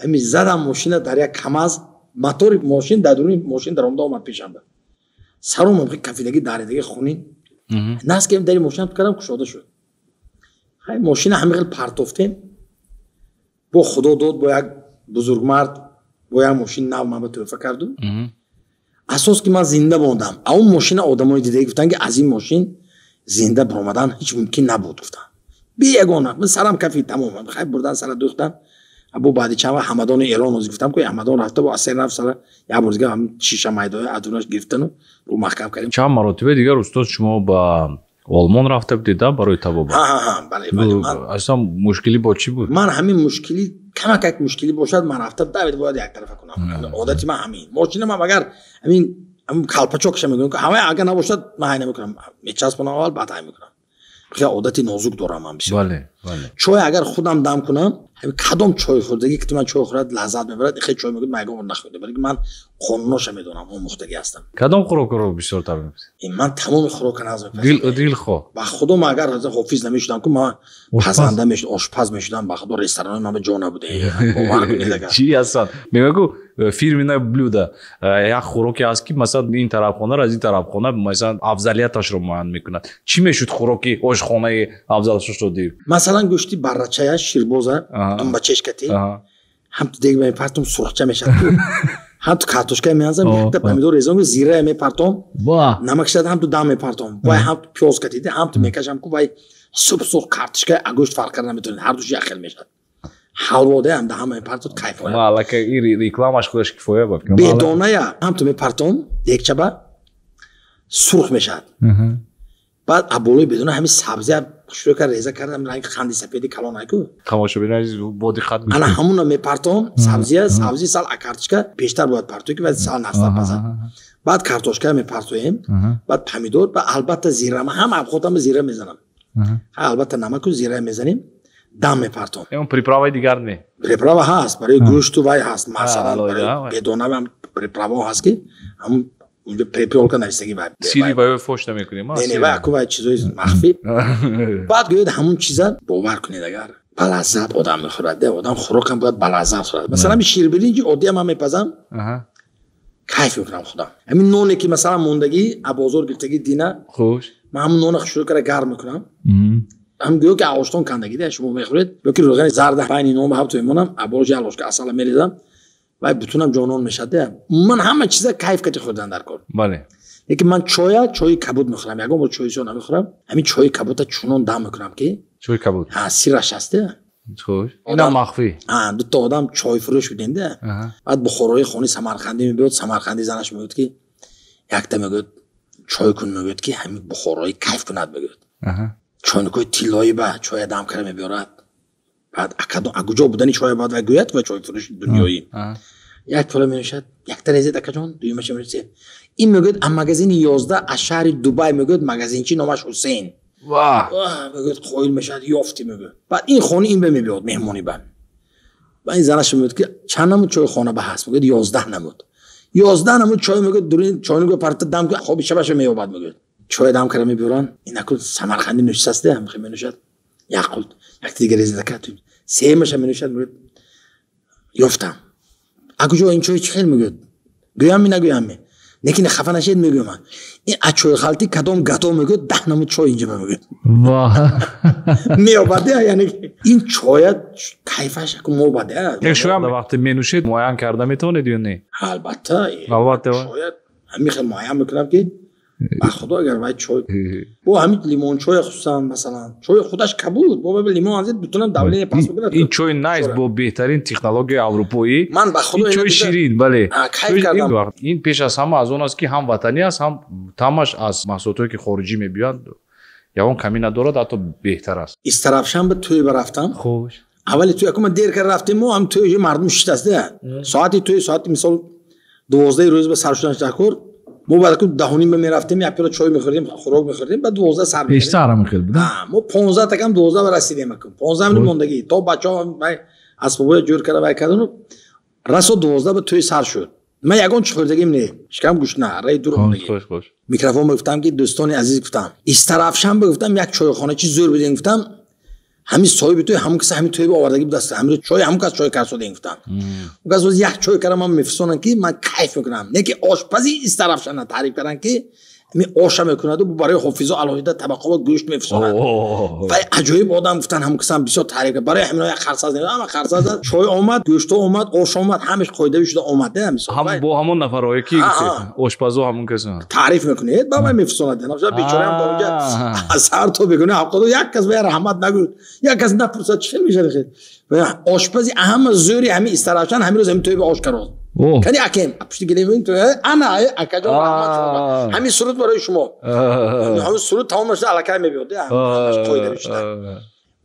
Speaker 2: Ҳамин задам мошина дар як КамАЗ, мотори мошин дар дуруни мошин даромада омад пешам. Саром омхи кафидаги даридаги хунин. Нас кем дари мошина кардам, кушода шуд. Хай мошина ҳамин хел партофтем. Бо худо дод, бо як бузургмард, бо як мошин нав ман ба тӯҳфа карду. Асос ки ман зинда мондам. А он мошина одамои дидаги гуфтанд ки аз ин мошин зинда баромадан ҳеҷ мумкин набуд гуфтанд. Бе ягона, ман сарам кафид тамом. Хай бурдан сара дӯхтан. Бо баъди чанд вақт Ҳамадони Эрон ози гуфтам ки Ҳамадон рафта бо асер рафт сара як бор дига ҳам шиша майдоя аз дунаш гирифтану рӯ маҳкам кардем.
Speaker 1: Чанд маротиба дигар устод шумо ба Олмон рафта будед барои табобат?
Speaker 2: Ҳа, бале, бале.
Speaker 1: Аслан мушкилӣ бо чӣ буд?
Speaker 2: Ман ҳамин мушкилӣ, камак як мушкилӣ бошад, ман рафта давид бояд як тарафа кунам. Одати ман ҳамин. Мошинам ҳам агар ҳамин калпачокша мегӯям, ки ҳамаи агар набошад, ман ҳай намекунам. Мечаспонам аввал, баъд ҳай мекунам. Хеле одати нозук дорам ман бисёр.
Speaker 1: Бале, бале.
Speaker 2: Чой агар худам дам кунам, ҳамин кадом чой хӯрдагӣ ки ман чой хӯрад лаззат мебарад, хеле чой мегӯяд, ман ягон бор нахӯрдам, балки ман қонуноша медонам, омӯхтагӣ ҳастам.
Speaker 1: Кадом хӯрокро бисёртар мепазед?
Speaker 2: Ман тамоми хӯрокро нағз мепазам.
Speaker 1: Дилхоҳ.
Speaker 2: Ба худо ман агар ҳофиз намешудам ку, ман пазанда мешудам, ошпаз мешудам, ба худо ресторанҳои ман ба ҷо набуда. Бовар кунед агар.
Speaker 1: Чӣ ҳастанд? Мегӯям ку фирменное блюдо. Як хӯроке ҳаст ки масалан ин тарафхона аз ин тарафхона масалан афзалияташро муайян мекунад. Чӣ мешуд хӯроки ошхонаи Афзал Шошодиев?
Speaker 2: Масалан гӯшти баррачая, ширбоза, думбачешкати, ҳам ту дег мепартум сурхча мешад ку. Ҳам ту картошка меанзам, якта помидор резон, зира мепартом, намак шад ҳам ту дам мепартом. Вай ҳам ту пиёз катида, ҳам ту мекашам ку, вай Суб-сурх картошка гӯшт фарқ карда наметавонед, ҳар душ як хел мешавад. Ҳалводаам даҳан мепартод, кайф ояд.
Speaker 1: Ма аллакай ин рекламаш худаш кифоя ба.
Speaker 2: Бедоная ҳам ту мепартон, дегчаба сурх мешавад. Баъд аболои бедона ҳамин сабзия шурӯъ кард реза кардам, ранги қанди сафеди калон айку.
Speaker 1: Тамошобинони азиз, бо диққат гӯш
Speaker 2: Ана ҳамуна мепартон, сабзия, сабзи сал картошка бештар бояд партоӣ, ки баъд сал настар пазад. Баъд картошка мепартоем, баъд помидор, баъд албатта зира, ман ҳам абхотам зира мезанам. Албатта намаку зира мезанем, дам мепартом.
Speaker 1: Он приправаи дигар не?
Speaker 2: Приправа ҳаст, барои гӯшту вай ҳаст, масалан барои бедона ҳам приправа ҳаст, ки ҳамун унҷо препёлка навистагӣ вай.
Speaker 1: Сири вай фош намекунем,
Speaker 2: Не, не, вай аку вай чизои махфӣ. Баъд гӯяд ҳамун чиза бовар кунед, агар ба лаззат одам мехӯрад, де одам хӯрокам бояд ба лаззат хӯрад. Масалан ҳамин ширбиринҷи оддиам ман мепазам, кайф мекунам худам. Ҳамин ноне ки масалан мондагӣ, аз бозор гирифтагӣ дина,
Speaker 1: Хуш.
Speaker 2: ман ҳамун нона шурӯъ карда гарм мекунам. Ҳам гӯё ки оғоштон кандагӣ де шумо мехӯред, ё ки рӯғани зарда байни нон ба ҳабту мемонам, аболош як ложка асала мерезам, вай бутунам ҷонон мешавад. Де ман ҳама чиза кайф кати хӯрдан дар кор. Лекин ман чоя, чои кабуд мехӯрам, ягон бор чои сиёҳ намехӯрам. Ҳамин чои кабута чунон дам мекунам ки
Speaker 1: чои кабуд.
Speaker 2: Ҳа, сираш ҳаст, де.
Speaker 1: Хуш. Инам махфӣ.
Speaker 2: Ҳа, дута одам чойфурӯш будем, де. Баъд бухорои хони самарқандӣ мебиёд, самарқандӣ занаш мегӯяд ки якта мегӯяд чой кун, мегӯяд ки ҳамин бухорои кайф кунад, мегӯяд. Чойникҳои тиллоӣ ба чоя дам карда мебиёрад. Баъд акуҷо будани чоя бояд вай гӯяд, вай чойфурӯши дунёӣ. Як пиёла менӯшад, якта резед акаҷон, дуюмаша менӯшад. Ин мегӯяд аз магазини 11 аз шаҳри Дубай, мегӯяд магазинчи номаш Ҳусейн. Мегӯяд қоил мешавад, ёфтӣ, мегӯяд. Баъд ин хона ин ба мебиёд меҳмонӣ ба. Баъд ин занаш мегӯяд ки чанд намуд чойхона ба ҳаст? Мегӯяд 11 намуд. 11 намуд чой, мегӯяд дурин чойниго парта дам кун, хоби шабаша меёбад, мегӯяд. Чой дам карда мебиёранд, ин акун самарқандӣ нӯшистаст, ҳам хел менӯшад. Як қулт, якта дигар резед ака, сеюмаша менӯшад, мегӯяд ёфтам. Акуҷо ин чой чӣ хел, мегӯяд? Гӯям ми нагӯям ми? Лекин хафа нашед, мегӯям ман. Ин аз чойхалти кадом гато, мегӯяд, 10 намуд чой инҷа ба, мегӯяд. Меёбад, яъне ин чоя кайфаш аку мобад.
Speaker 1: Як шоям вақте менӯшед муайян карда метавонед ё не?
Speaker 2: Албатта.
Speaker 1: Албатта.
Speaker 2: Шояд ҳамин хел муайян мекунам ки ба худо агар вай чой бо ҳамин лимончой, хусусан масалан чои худаш кабуд, бо лимон анзид бутунам давление пас мекунад.
Speaker 1: Ин чой найс бо беҳтарин технологияи аврупоӣ.
Speaker 2: Ман ба худо
Speaker 1: ин чои ширин, бале.
Speaker 2: Кайф кардам.
Speaker 1: Ин пеш аз ҳама аз он аст ки ҳам ватанӣ аст, ҳам тамаш аз маҳсулотое ки хориҷӣ мебиёянд ягон камӣ надорад, ҳатто беҳтар аст.
Speaker 2: Истарафшан ба тӯй барафтам.
Speaker 1: Хуш.
Speaker 2: Аввали тӯй акума дер кард рафтем, мо ҳам тӯй мардум шиштаст, соати тӯй соати мисол 12 рӯз ба сар шудан такор. Мо баъд ку даҳоним ба мерафтем, як пиёла чой мехӯрдем, хӯрок мехӯрдем, баъд 12 сар мекардем.
Speaker 1: Бештар ҳам хел буд?
Speaker 2: Ҳа, мо 15 такам 12 ба расидем акун. 15 минут мондагӣ то бачаҳо вай асбобҳоя ҷӯр карда вай кардану расо 12 ба тӯй сар шуд. Ман ягон чӣ хӯрдагим не, шикам гушна, раи дур мондагӣ.
Speaker 1: Хуш, хуш.
Speaker 2: Микрофон гуфтам ки дӯстони азиз, гуфтам, Истарафшан ба гуфтам як чойхона чи зӯр будем, гуфтам, ҳамин соҳиби тӯй ҳамон каса ҳамин тӯй ба овардагӣ будаст, ҳамин чой ҳамон кас чой карсодем, гуфтам. Он кас боз як чой кардам, ман мефисонам ки ман кайф мекунам. Не ки ошпази Истарафшана таъриф кардам ки ҳамин оша мекунаду барои ҳофизо алоҳида табақҳо гӯшт мефисонад. Вай аҷоиб одам, гуфтан, ҳамон касам бисёр таъриф кард. Барои ҳамино як харсаз не, ҳама харсаз зад. Чой омад, гӯштҳо омад, ош омад, ҳамаш қоидавӣ шуда омад, не, мисол.
Speaker 1: Ҳам бо ҳамон нафарҳое ки ошпазо ҳамон каса.
Speaker 2: Таъриф мекунед, ба вай мефисонад. Бечораам ба онҷа аз сар то бигӯна ҳаққоду як кас ба раҳмат нагӯяд. Як кас напурсад чӣ хел мешавад хел. Ошпази ҳама зӯри ҳамин Истарафшан ҳамин рӯз ҳамин тӯй ба ош кард. Кани акем, пушти гилем ту, ана акаҷон раҳмат шумо. Ҳамин суруд барои шумо. Ҳамин суруд тамом шуда аллакай мебиёд, ҳамаш қоидавӣ шуда.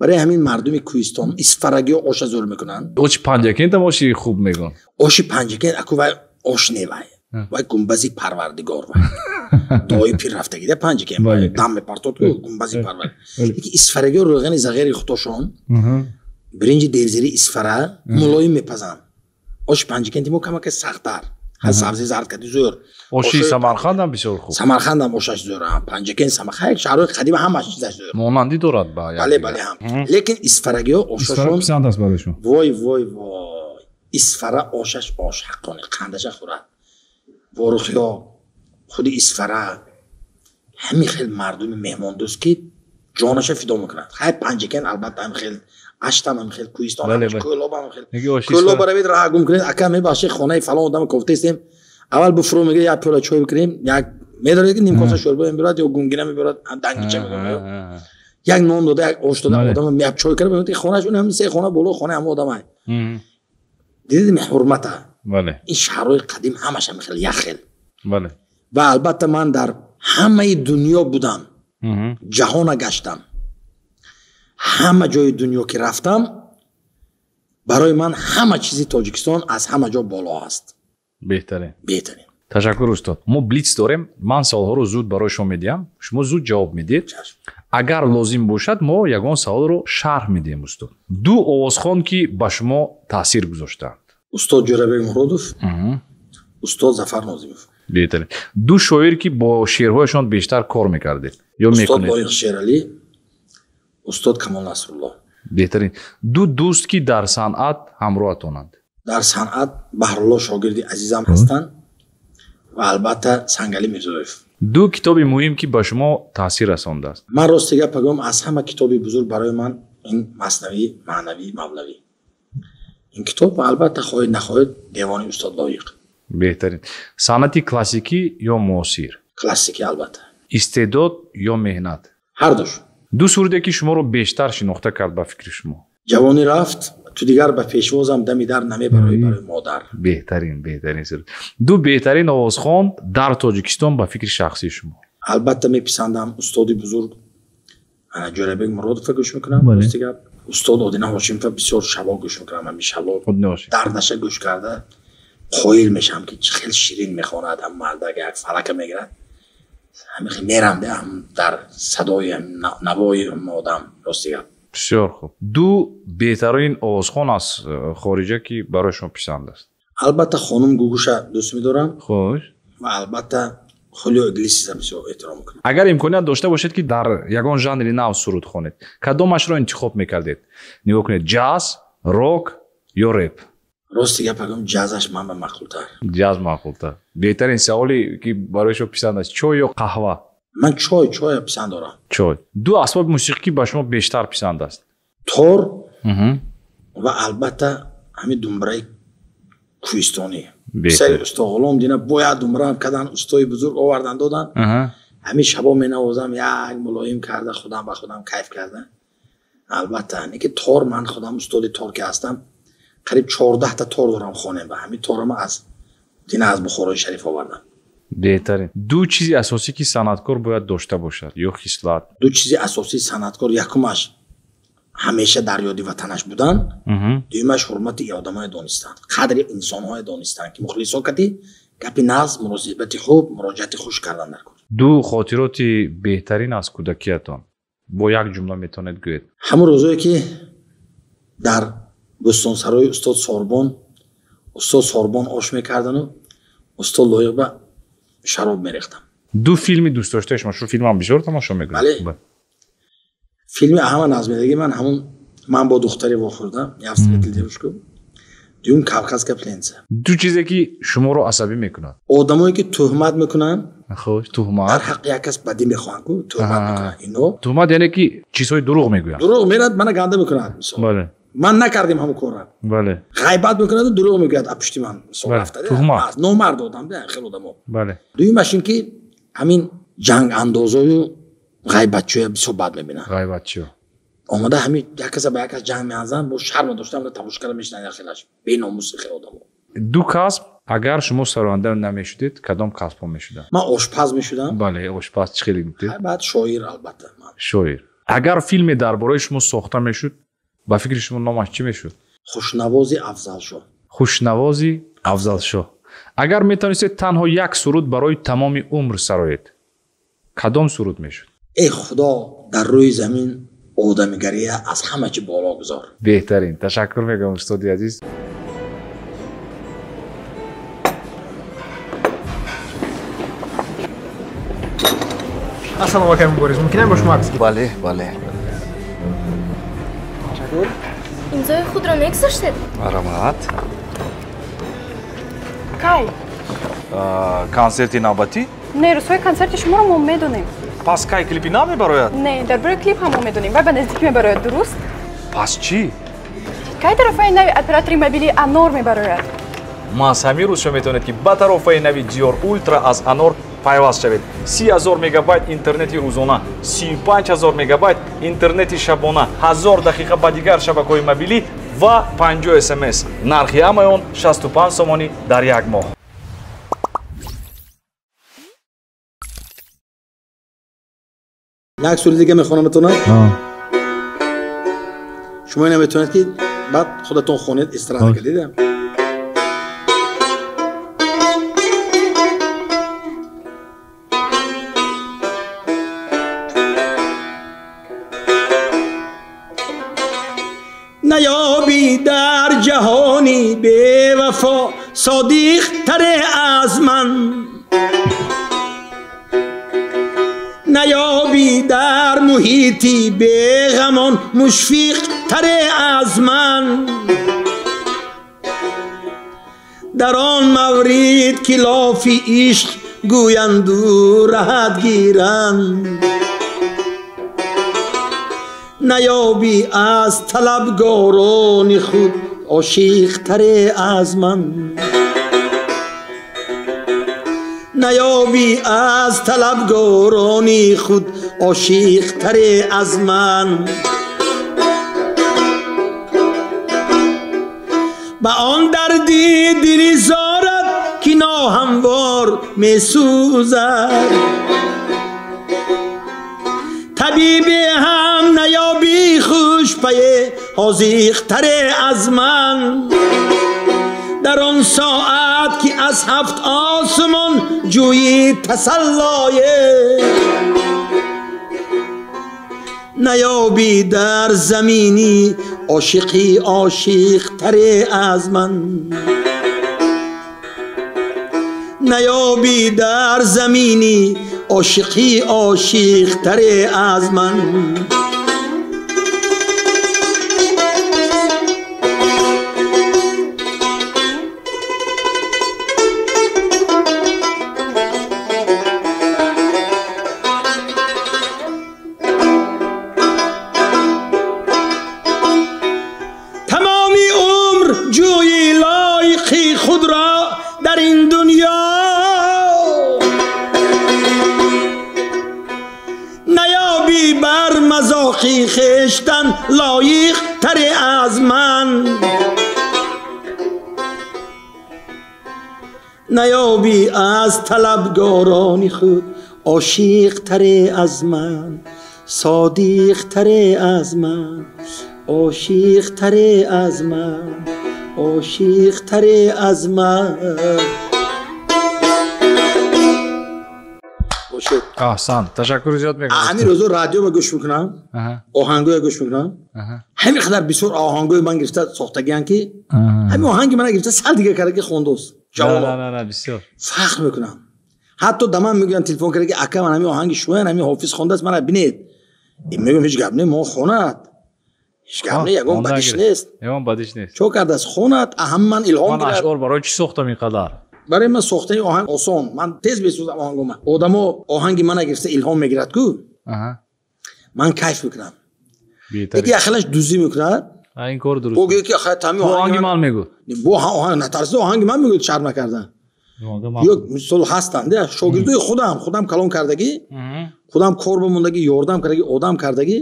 Speaker 2: Барои ҳамин мардуми кӯҳистон исфарагиҳо оша зӯр мекунанд.
Speaker 1: Оши Панҷакент ҳам оши хуб мегӯянд.
Speaker 2: Оши Панҷакент аку вай ош не вай. Вай гумбази парвардигор вай. Дуои пир рафтагида Панҷакент. Дам мепартод ку гумбази парвар. Лекин исфарагиҳо рӯғани зағири худошон биринҷи девзири исфара мулоим мепазанд. Оши Панҷакенти мо камака сахттар. Ҳа, сабзи зард кади зӯр.
Speaker 1: Оши Самарқанд ҳам бисёр хуб.
Speaker 2: Самарқанд ҳам ошаш зӯр, Панҷакент, Самарқанд, шаҳрҳои қадима ҳамаш чизаш зӯр.
Speaker 1: Монандӣ дорад ба як
Speaker 2: Бале,
Speaker 1: дигар.
Speaker 2: бале, ҳам. Лекин исфарагиҳо ошашон
Speaker 1: Исфара писанд аст барои шумо.
Speaker 2: Вой, вой, вой. Исфара ошаш ош ҳаққони қандаша хӯрад. Ворухиё, худи Исфара ҳамин хел мардуми меҳмондӯст ки ҷонаша фидо мекунад. Хай Панҷакент албатта ҳам хел, Аштам ҳам хел, Кӯҳистон ҳам хел, Кӯлоб ҳам хел.
Speaker 1: Неги оши
Speaker 2: Кӯлоб
Speaker 1: Исфара-
Speaker 2: баравед раҳ гум кунед, ака мебахшед, хонаи фалон одам кофтаистем. Аввал буфурӯ мегӯяд, як пиёла чой бикунем, як медонед ки ним коса шӯрбо мебарад ё гунгина мебарад, дангича мебарад. Як нон дода, як ош дода, одам як чой карда, мегӯяд хонааш он ҳам се хона боло хонаи ҳамон одамай. Дидед ҳурмата.
Speaker 1: Бале.
Speaker 2: Ин шаҳрҳои қадим ҳамааш ҳам хеле як хел.
Speaker 1: Бале.
Speaker 2: Ва албатта ман дар ҳамаи дунё будам. Ҷаҳона гаштам. Ҳама ҷои дунё ки рафтам, барои ман ҳама чизи Тоҷикистон аз ҳама ҷо боло аст.
Speaker 1: Беҳтарин.
Speaker 2: Беҳтарин.
Speaker 1: Ташаккур устод. Мо блиц дорем. Ман саволҳоро зуд барои шумо медиҳам. Шумо зуд ҷавоб медиҳед. Агар лозим бошад, мо ягон саволро шарҳ медиҳем устод. Ду овозхон ки ба шумо таъсир гузоштаанд.
Speaker 2: Устод Ҷӯрабек Муродов, устод Зафар Нозимов.
Speaker 1: Беҳтарин. Ду шоир ки бо шеърҳояшон бештар кор мекардед ё мекунед?
Speaker 2: Устод Лоиқ Шералӣ, устод Камол Насрулло.
Speaker 1: Беҳтарин. Ду дӯст ки дар санъат ҳамроҳатонанд.
Speaker 2: Дар санъат Баҳрулло шогирди азизам ҳастанд ва албатта Сангалӣ Мирзоев.
Speaker 1: Ду китоби муҳим ки ба шумо таъсир расондааст.
Speaker 2: Ман рости гап бигӯям, аз ҳама китоби бузург барои ман ин Маснавии маънавии Мавлавӣ. Ин китоб ва албатта хоҳед нахоҳед Девони устод Лоиқ.
Speaker 1: Беҳтарин. Санъати классикӣ ё муосир?
Speaker 2: Классикӣ албатта.
Speaker 1: Истеъдод ё меҳнат?
Speaker 2: Ҳардуш.
Speaker 1: Ду суруде ки шуморо бештар шинохта кард ба фикри шумо?
Speaker 2: Ҷавонӣ рафт, ту дигар ба пешвозам дами дар намебароӣ барои модар.
Speaker 1: Беҳтарин, беҳтарин суруд. Ду беҳтарин овозхон дар Тоҷикистон ба фикри шахсии шумо?
Speaker 2: Албатта меписандам устоди бузург Ҷӯрабек Муродовро гӯш мекунам, рости гап. Устод Одина Ҳошимова бисёр шабо гӯш мекунам, ҳамин шабо дардаша гӯш карда қоил мешавам ки чӣ хел ширин мехонад, ҳам мардак як фалака мегирад. Ҳамин хел мерам дар садои навои одам, рости гап.
Speaker 1: Бисёр хуб. Ду беҳтарин овозхон аз хориҷа ки барои шумо писанд аст?
Speaker 2: Албатта хонум Гугуша дӯст медорам.
Speaker 1: Хуш.
Speaker 2: Ва албатта Хулио Иглесиаса бисёр эҳтиром мекунам.
Speaker 1: Агар имконият дошта бошед ки дар ягон жанри нав суруд хонед, кадомашро интихоб мекардед? Нигоҳ кунед, ҷаз, рок ё реп?
Speaker 2: Рости гап бигӯям, ҷазаш ман ба маъқултар.
Speaker 1: Ҷаз маъқултар. Беҳтарин саволе ки барои шумо писанд аст, чой ё қаҳва?
Speaker 2: Ман чой писанд дорам.
Speaker 1: Чой. Ду асбоби мусиқӣ ба шумо бештар писанд аст?
Speaker 2: Тор ва албатта ҳамин думбираи кӯҳистонӣ. Писари усто Ғулом дина бояд думбираам кардан, устои бузург овардан додан. Ҳамин шабо менавозам, як мулоим карда, худам ба худам кайф карда. Албатта, не ки тор, ман худам устоди тор ки ҳастам, қариб 14 та тор дорам хонем ва ҳамин торама аз дина аз Бухорои Шариф овардам.
Speaker 1: Беҳтарин. Ду чизи асосӣ ки санъаткор бояд дошта бошад ё хислат?
Speaker 2: Ду чизи асосии санъаткор, якумаш ҳамеша дар ёди ватанаш будан, дуюмаш ҳурмати одамое донистан, қадри инсонҳое донистан ки мухлисо кати гапи нағз, муносибати хуб, муроҷиати хуш кардан дар кор.
Speaker 1: Ду хотироти беҳтарин аз кӯдакиятон бо як ҷумла метавонед гӯед?
Speaker 2: Ҳамон рӯзое ки дар бӯстонсарои устод Сорбон, устод Сорбон ош мекардану устод Лоиқ ба шароб мерехтам.
Speaker 1: Ду филми дӯстдоштаи шумо? Шумо филмам бисёр тамошо мекунед?
Speaker 2: Бале. Филми ҳама назмидагӣ ман ҳамон ман бо духтаре вохӯрдам, я встретил девушку. Дуюм Кавказская пленница.
Speaker 1: Ду чизе ки шуморо асабӣ мекунад?
Speaker 2: Одамое ки туҳмат мекунанд.
Speaker 1: Хуш, туҳмат.
Speaker 2: Дар ҳаққи як кас бадӣ мехоҳанд ку, туҳмат мекунанд. Ино
Speaker 1: туҳмат яъне ки чизҳои дурӯғ мегӯянд.
Speaker 2: Дурӯғ мерад, мана ганда мекунад мисол.
Speaker 1: Бале.
Speaker 2: Ман накардем ҳамон корро.
Speaker 1: Бале.
Speaker 2: Ғайбат мекунаду дурӯғ мегӯяд а пушти ман мисол рафта.
Speaker 1: Туҳмат.
Speaker 2: Номард одам, хеле одамо.
Speaker 1: Бале.
Speaker 2: Дуюмаш ин ки ҳамин ҷангандозою ғайбатчиё бисёр бад мебинам.
Speaker 1: Ғайбатчиё.
Speaker 2: Омада ҳамин як каса ба як кас ҷанг меанзанд, бо шарм доштам тамошо карда мешинанд як хелаш. Беномуси хеле одамо.
Speaker 1: Ду касб агар шумо сароянда намешудед, кадом касбҳо мешуданд?
Speaker 2: Ман ошпаз мешудам.
Speaker 1: Бале, ошпаз чӣ хеле гуфтед?
Speaker 2: Баъд шоир албатта.
Speaker 1: Шоир. Агар филме дар бораи шумо сохта мешуд, ба фикри шумо номаш чӣ мешуд?
Speaker 2: Хушнавози Афзалшоҳ.
Speaker 1: Хушнавози Афзалшоҳ. Агар метавонистед танҳо як суруд барои тамоми умр сароед, кадом суруд мешуд?
Speaker 2: Эй Худо, дар рӯи замин одамигария аз ҳама чӣ боло гузор.
Speaker 1: Беҳтарин. Ташаккур мегӯям устоди азиз.
Speaker 3: Ассалому алайкум, Борис. Мумкин бо шумо акс гирем?
Speaker 6: Бале, бале.
Speaker 3: Ташаккур.
Speaker 4: Имзои худро мегузоштед?
Speaker 6: Марҳамат.
Speaker 5: Кай?
Speaker 6: Консерти навбатӣ?
Speaker 5: Не, рӯзҳои консерти шуморо мо медонем.
Speaker 6: Пас кай клипи нав мебарояд?
Speaker 5: Не, дар бораи клип ҳам мо медонем. Вай ба наздикӣ мебарояд, дуруст?
Speaker 6: Пас чӣ?
Speaker 5: Кай тарофаи нави оператори мобилии Анор мебарояд?
Speaker 6: Маҳз ҳамин рӯз шумо метавонед ки ба тарофаи нави Диёр Ултра аз Анор пайваст шавед. 30,000 мегабайт интернети рӯзона, 35,000 мегабайт интернети шабона, 1000 дақиқа ба дигар шабакаҳои мобилӣ ва 50 СМС. Нархи ҳамаи он 65 сомонӣ дар як моҳ.
Speaker 2: Як сури дига мехонам, шумо ина метавонед ки баъд худатон хонед, истироҳат кардед. Наёбӣ дар ҷаҳони бевафо содиқтар аз ман, наёбӣ дар муҳити беғамон мушфиқтар аз ман. Дар он маврид ки лофи ишқ гӯянду раҳат гиранд, наёбӣ аз талабгорони худ ошиқтар аз ман, наёбӣ аз талабгорони худ ошиқтар аз ман. Ба он дарди дили зорат ки ноҳамвор месӯзад, табибе ҳам наёбӣ хушпае ҳозиқтар аз ман. Дар он соат ки аз ҳафт осмон ҷӯйи тасаллое, наёбӣ дар заминӣ ошиқӣ ошиқтар аз ман, наёбӣ дар заминӣ ошиқӣ ошиқтар аз ман. Тамоми умр ҷӯйи лоиқи худро дар ин дунё, наёбӣ бар мазоқи хештан лоиқтар аз ман, наёбӣ аз талабгорони худ ошиқтар аз ман, содиқтар аз ман, ошиқтар аз ман, ошиқтар аз ман.
Speaker 1: Аҳсан, ташаккур зиёд мекунам.
Speaker 2: Ҳамин рӯзо радиома гӯш мекунам, оҳангоя гӯш мекунам. Ҳамин қадар бисёр оҳангои ман гирифта сохтагиан ки ҳамин оҳанги мана гирифта сал дига карда ки хондост.
Speaker 1: На, бисёр.
Speaker 2: Фахр мекунам. Ҳатто да ман мегӯянд телефон карда ки ака, ман ҳамин оҳанги шумоян, ҳамин ҳофиз хондааст, мана бинед. Мегӯям ҳеҷ гап не, мо хонад. Ҳеҷ гап не, ягон бадиш нест.
Speaker 1: Ягон бадиш нест.
Speaker 2: Чо кардааст? Хонад, ҳам ман илҳом
Speaker 1: гирад. Ман ашъор барои чӣ сохтам ин қадар?
Speaker 2: Барои ман сохтани оҳанг осон. Ман тез месозам оҳангома. Одамо оҳанги мана гирифта илҳом мегирад ку. Ман кайф мекунам. Яке яхелаш дуздӣ мекунад.
Speaker 1: Ин кор дуруст.
Speaker 2: Бо гӯяд ки тами
Speaker 1: оҳанги ман мегӯ.
Speaker 2: Бо оҳанг натарсида оҳанги ман мегӯяд, шарм накарда. Ё мисол ҳастанд, шогирдои худам калон кардагӣ, худам кор бимондагӣ, ёрдам кардагӣ, одам кардагӣ.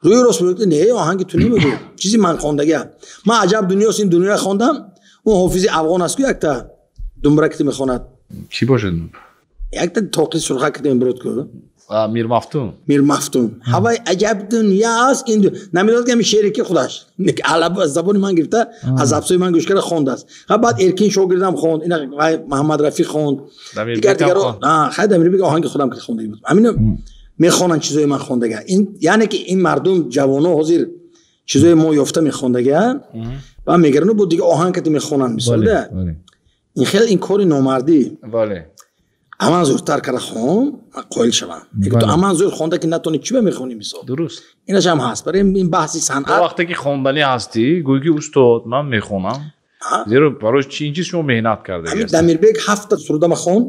Speaker 2: Рӯи рост мегӯяд ки не, оҳанги ту намегӯ. Чизи ман хондагиам. Ман аҷаб дунёст, ин дунёя хондам. Он ҳофизи афғон аст ку якта думбра ки мехонад.
Speaker 1: Чӣ бошад?
Speaker 2: Якта тоқи сурха ки мебурд ку.
Speaker 1: Мирмафтун.
Speaker 2: Мирмафтун. Ҳавай аҷаб дунёст ин намедонад ки ҳамин шеъре ки худаш аз забони ман гирифта, аз абсои ман гӯш карда хондааст. Баъд Эркин шогирдам хонд, ина Муҳаммад Рафиқ хонд. Дигар дигаро, хай Дамирбек оҳанги худам ки хондаги буд. Ҳамино мехонанд чизои ман хондага. Ин яъне ки ин мардум ҷавоно ҳозир чизои мо ёфта мехондага ва мегиранд бо дига оҳанг ки мехонанд мисол да. Ин хеле ин кори номардӣ.
Speaker 1: Бале.
Speaker 2: Аман зӯртар карда хон, ман қоил шавам. Ту аман зӯр хонда ки натонӣ чӣ мехонӣ мисол?
Speaker 1: Дуруст.
Speaker 2: Инаш ҳам ҳаст. Барои ин баҳси санъат.
Speaker 1: Вақте ки хонданӣ ҳастӣ, гӯӣ ки устод, ман мехонам. Зеро барои чӣ ин чиз шумо меҳнат кардаед.
Speaker 2: Ҳамин Дамирбек 7 та сурудама хон.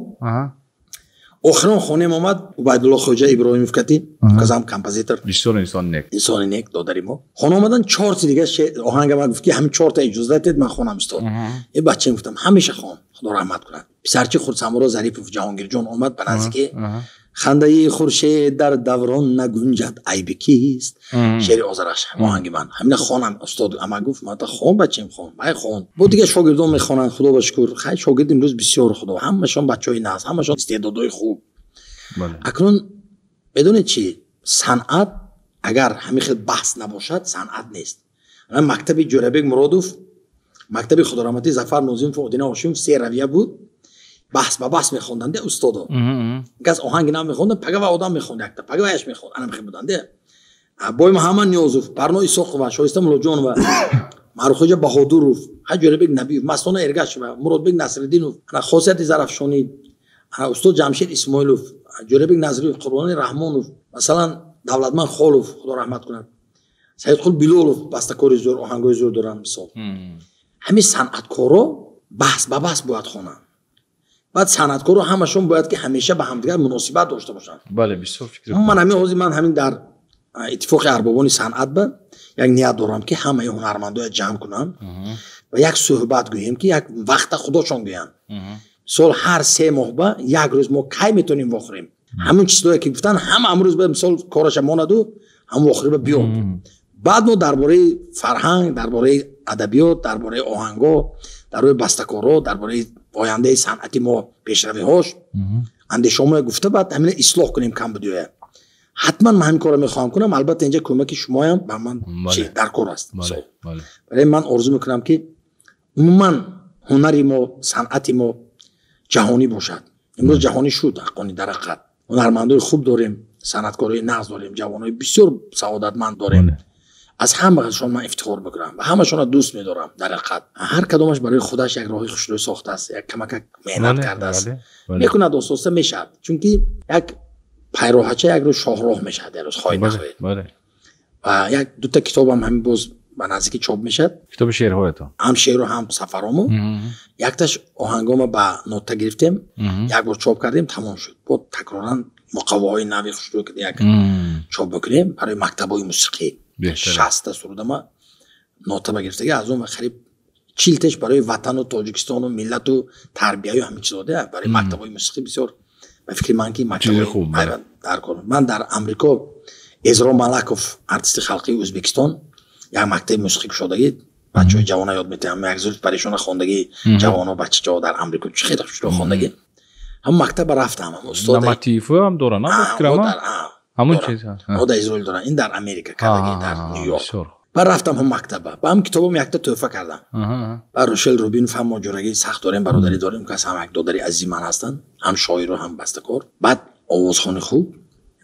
Speaker 2: Охирон хонем омад Убайдулло Хоҷа Иброҳимов кати, казам композитор.
Speaker 1: Бисёр инсони нек.
Speaker 2: Инсони нек додари мо. Хона омадан 4 ти дига оҳанга ман гуфт ки ҳамин 4 та иҷозат дед ман хонам устод. Э бачаем гуфтам ҳамеша хон, Худо раҳмат кунад. Писарчи Хурсамуро Зарипов Ҷаҳонгирҷон омад ба наздики хандаи хуршед дар даврон нагунҷад айби кист, шеъри Озарахш оҳанги ман. Ҳамина хонам устод ама гуфт ман хон бачем хон, бай хон. Бо дигар шогирдон мехонанд, худо ба шукр. Хай шогирд имрӯз бисёр худо, ҳамашон бачаҳои нағз, ҳамашон истеъдодҳои хуб. Акнун медонед чӣ? Санъат агар ҳамин хел баҳс набошад, санъат нест. Мактаби Ҷӯрабек Муродов, мактаби Худораҳматӣ Зафар Нозимов, Одина Ҳошимов се равия буд. Баҳс ба баҳс мехонданд устодо. Газ оҳанги нав мехонданд, пага ва одам мехонд якта, пага ваяш мехонд, ана мехе буданд. Бой Муҳаммад Ниёзов, Барно Исоқова, Шоиста Муллоҷонова, Маъруфхоҷа Баҳодуров, ҳай Ҷӯрабек Набиев, Мастона Эргашева, Муродбек Насриддинов, ана Хосияти Зарафшонӣ, ана устод Ҷамшед Исмоилов, Ҷӯрабек Назриев, Қурбони Раҳмонов, масалан Давлатман Холов, худо раҳмат кунад, Саидқул Билолов бастакори зӯр, оҳангои зӯр доранд мисол. Ҳамин санъаткоро баҳс ба баҳс бояд хонанд. Баъд санъаткоро ҳамашон бояд ки ҳамеша ба ҳамдигар муносибат дошта бошанд.
Speaker 1: Бале, бисёр фикр.
Speaker 2: Ман ҳамин ҳозир ман ҳамин дар иттифоқи арбобони санъат ба як ният дорам ки ҳамаи ҳунармандоя ҷамъ кунам ва як суҳбат гӯем ки як вақта худошон гӯянд. Мисол ҳар 3 моҳ ба як рӯз мо кай метавонем вохӯрем? Ҳамон чизҳое ки гуфтанд ҳама ҳамрӯз ба мисол кораша монаду ҳам вохӯриба биёд. Баъд мо дар бораи фарҳанг, дар бораи адабиёт, дар бораи оҳангҳо, дар бораи бастакорҳо, дар бораи ояндаи санъати мо, пешравиҳош андешаҳомо гуфта, баъд ҳамина ислоҳ кунем камбудиҳоя. Ҳатман ман ҳамин корро мехоҳам кунам. Албатта инҷа кӯмаки шумоям ба ман чи дар кор аст. Барои ман орзу мекунам ки умуман ҳунари мо, санъати мо ҷаҳонӣ бошад. Имрӯз ҷаҳонӣ шуд ҳаққони дар ҳақиқат. Ҳунармандои хуб дорем, санъаткорои нағз дорем, ҷавонои бисёр саодатманд дорем. Аз ҳамаашон ман ифтихор мекунам ва ҳамашонро дӯст медорам дар ҳақиқат. Ҳар кадомаш барои худаш як роҳи хушрӯй сохтааст, як камакак меҳнат кардааст. Мекунад оҳиста мешавад, чунки як пайроҳача як рӯз шоҳроҳ мешавад, як рӯз хоҳед нахоҳед. Ва як дута китобам ҳамин боз ба наздикӣ чоп мешавад.
Speaker 1: Китоби шеърҳоятон?
Speaker 2: Ҳам шеъру ҳам сафарому. Якташ оҳангома ба нота гирифтем, як бор чоп кардем, тамом шуд. Бо такроран муқавваҳои нави хушрӯй ки як чоп бикунем барои мактабҳои мусиқӣ. 60 сурудама нота ба гирифтагӣ, аз он қариб 40 таш барои ватану Тоҷикистону миллату тарбияю ҳамин чизо барои мактабҳои мусиқӣ бисёр ба фикри ман ки мактабҳои дар кор. Ман дар Амрико Эзро Малаков, артисти халқии Ӯзбекистон, як мактаби мусиқӣ кушодагӣ, бачаҳои ҷавона ёд метиҳам, як зулф парешона хондагӣ, ҷавоно бачаҷо дар Амрико чӣ хеле хушрӯ хондагӣ. Ҳамон мактаба рафтам, устод
Speaker 1: Наматиев ҳам доранд, ба фикрам. Ҳамон чиз.
Speaker 2: О, дар Израил доранд, ин дар Америка кардагӣ, дар Нью-Йорк. Баъд рафтам ҳам мактаба, ба ҳам китобам якта тӯҳфа кардам. Баъд Рошел Рубинов ҳам мо ҷурагӣ сахт дорем, бародарӣ дорем, кас ҳам як додари азизи ман ҳастанд, ҳам шоиру ҳам бастакор. Баъд овозхони хуб.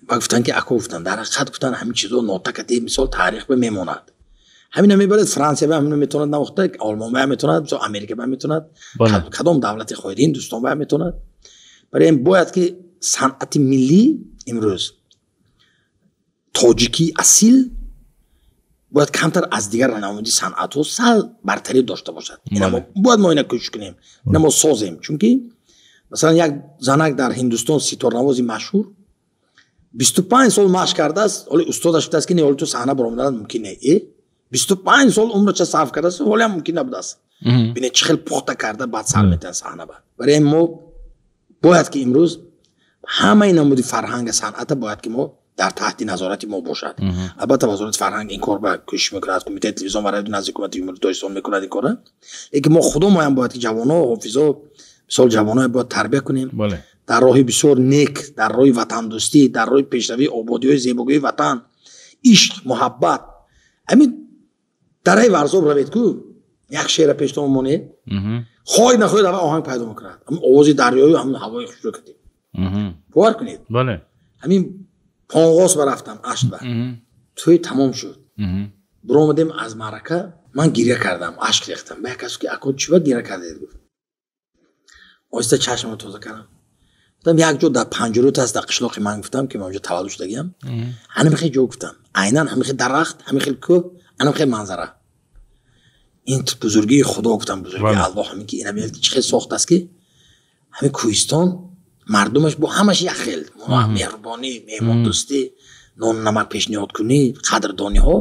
Speaker 2: Баъд гуфтанд ки ако гуфтанд, дар ҳақиқат гуфтанд ҳамин чизо нотакати мисол таърих ба мемонад. Ҳамина мебарад Франсия ба ҳамина метавонад навохта, Олмон ба метавонад, мисол Америка ба метавонад, кадом давлати хоҳед, Ҳиндустон ба метавонад. Барои ин бояд ки санъати миллӣ имрӯз тоҷикии асил бояд камтар аз дигар намуди санъатҳо сал бартарӣ дошта бошад. Бояд мо ина кӯшиш кунем, ина мо созем. Чунки масалан як занак дар Ҳиндустон ситорнавози машҳур 25 сол машқ кардааст, ҳоло устодаш гуфтааст ки не, ҳоло ту саҳна баромадан мумкин не. 25 сол умрача сарф кардааст, ҳоло ҳам мумкин набудааст. Бинед чӣ хел пухта карда баъд сар метиҳанд саҳна ба. Барои ин мо бояд ки имрӯз ҳамаи намуди фарҳанга санъата бояд ки мо дар таҳти назорати мо бошад. Албатта вазорати фарҳанг ин кор ба кӯшиш мекунад, кумитаи телевизион ва радио назди ҳукумати ҷумҳурии Тоҷикистон мекунад ин корро. Лекин мо худомоям бояд ки ҷавоно, ҳофизо, мисол ҷавоно бояд тарбия кунем. Дар роҳи бисёр нек, дар роҳи ватандӯстӣ, дар роҳи пешравии ободиҳои зебогии ватан, ишқ, муҳаббат. Ҳамин дараи Варзоб равед ку, як шеъра пештон монед, хоҳед нахоҳед аввал оҳанг пайдо мекунад. Ҳамин овози дарёю ҳамин ҳавои хушрӯ кардем. Бовар кунед. Ҳамин Понғос ба рафтам, ашт ба. Тӯй тамом шуд. Биромадем аз маърака, ман гиря кардам, ашк рехтам. Ба як кас ки ако чӣ ба гиря кардед гуфт. Оҳиста чашмамро тоза кардам. Гуфтам як ҷо дар Панҷрут аст, дар қишлоқи ман гуфтам ки ман онҷо таваллуд шудагиам. Ҳамин хел ҷо гуфтам. Айнан ҳамин хел дарахт, ҳамин хел кӯҳ, ҳамин хел манзара. Ин бузургии Худо гуфтам, бузургии Аллоҳ ҳамин ки ина бинед ки чӣ хел сохтааст ки ҳамин кӯҳистон мардумаш бо ҳамаш як хел меҳрубонӣ, меҳмондӯстӣ, нону намак пешниҳодкунӣ, қадрдониҳо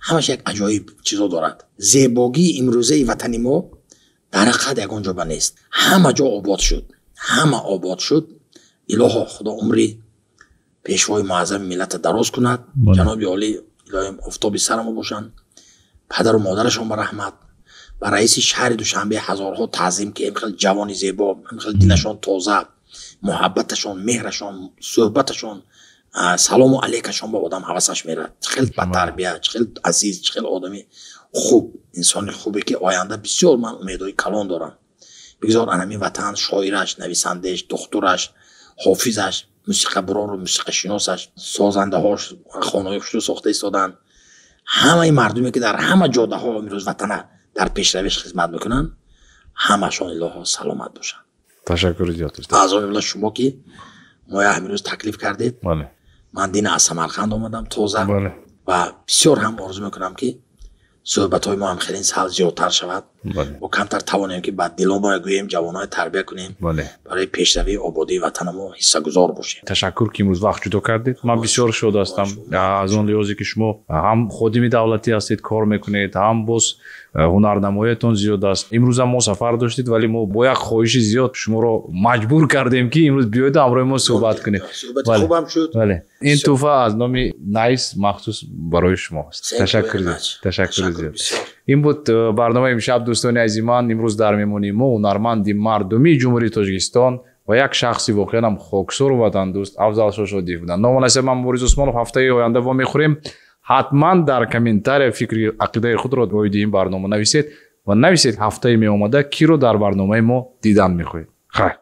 Speaker 2: ҳамаш як аҷоиб чизо дорад. Зебогии имрӯзаи ватани мо дар ҳақиқат ягон ҷо ба нест. Ҳама ҷо обод шуд. Ҳама обод шуд. Илоҳо, Худо умри пешвои муаззами миллата дароз кунад. Ҷаноби олӣ, илоҳим, офтоби сарамо бошанд. Падару модарашон ба раҳмат. Ба раиси шаҳри Душанбе ҳазорҳо таъзим, ки ин хел ҷавони зебо, ин хел дилашон тоза, муҳаббаташон, меҳрашон, суҳбаташон, салому алейкашон ба одам ҳавасаш мерад. Чӣ хел батарбия, чӣ хел азиз, чӣ хел одами хуб, инсони хубе, ки оянда бисёр ман умедҳои калон дорам. Бигзор анамин ватан шоираш, нависандааш, духтураш, ҳофизаш, мусиқабурору мусиқашиносаш, созандаҳош хонаҳои хушрӯ сохта истоданд. Ҳамаи мардуме, ки дар ҳама ҷодаҳо имрӯз ватана дар пешравиш хизмат мекунанд, ҳамашон илоҳо саломат бошанд.
Speaker 1: Ташаккури зиёд.
Speaker 2: Аз он ҷумла шумо, ки моя ҳамирӯз таклиф кардед. Ман дина аз Самарқанд омадам тоза ва бисёр ҳам орзу мекунам, ки суҳбатҳои мо ҳам хеле сал зиёдтар шавад. Мо камтар тавонем, ки ба диломо гӯем, ҷавонҳои тарбия кунем, барои пешравии ободии ватанамо ҳиссагузор бошем.
Speaker 1: Ташаккур, ки имрӯз вақт ҷудо кардед. Ман бисёр шод ҳастам аз он лиҳозе, ки шумо ҳам ходими давлатӣ ҳастед, кор мекунед, ҳам боз ҳунарнамоиятон зиёд аст. Имрӯзам мо сафар доштед, вале мо бо як хоҳиши зиёд шуморо маҷбур кардем, ки имрӯз биёеду ҳамроҳи мо суҳбат кунед.
Speaker 2: Суҳбати хубам шуд.
Speaker 1: Бале, ин тӯҳфа аз номи Найс махсус барои шумо аст. Ташаккур, ташаккури зиёд. Ин буд барномаи имшаб, дӯстони азизи ман. Имрӯз дар меҳмонии мо ҳунарманди мардумии Ҷумҳурии Тоҷикистон ва як шахси воқеан ҳам хоксору ватандӯст Афзал Шошодиев буданд. Ному насаб ман Мубориз Усмонов. Ҳафтаи оянда вомехӯрем. Ҳатман дар комментария фикри ақидаи худро оиди ин барнома нависед ва нависед, ҳафтаи меомада киро дар барномаи мо дидан мехоҳед. Хайр.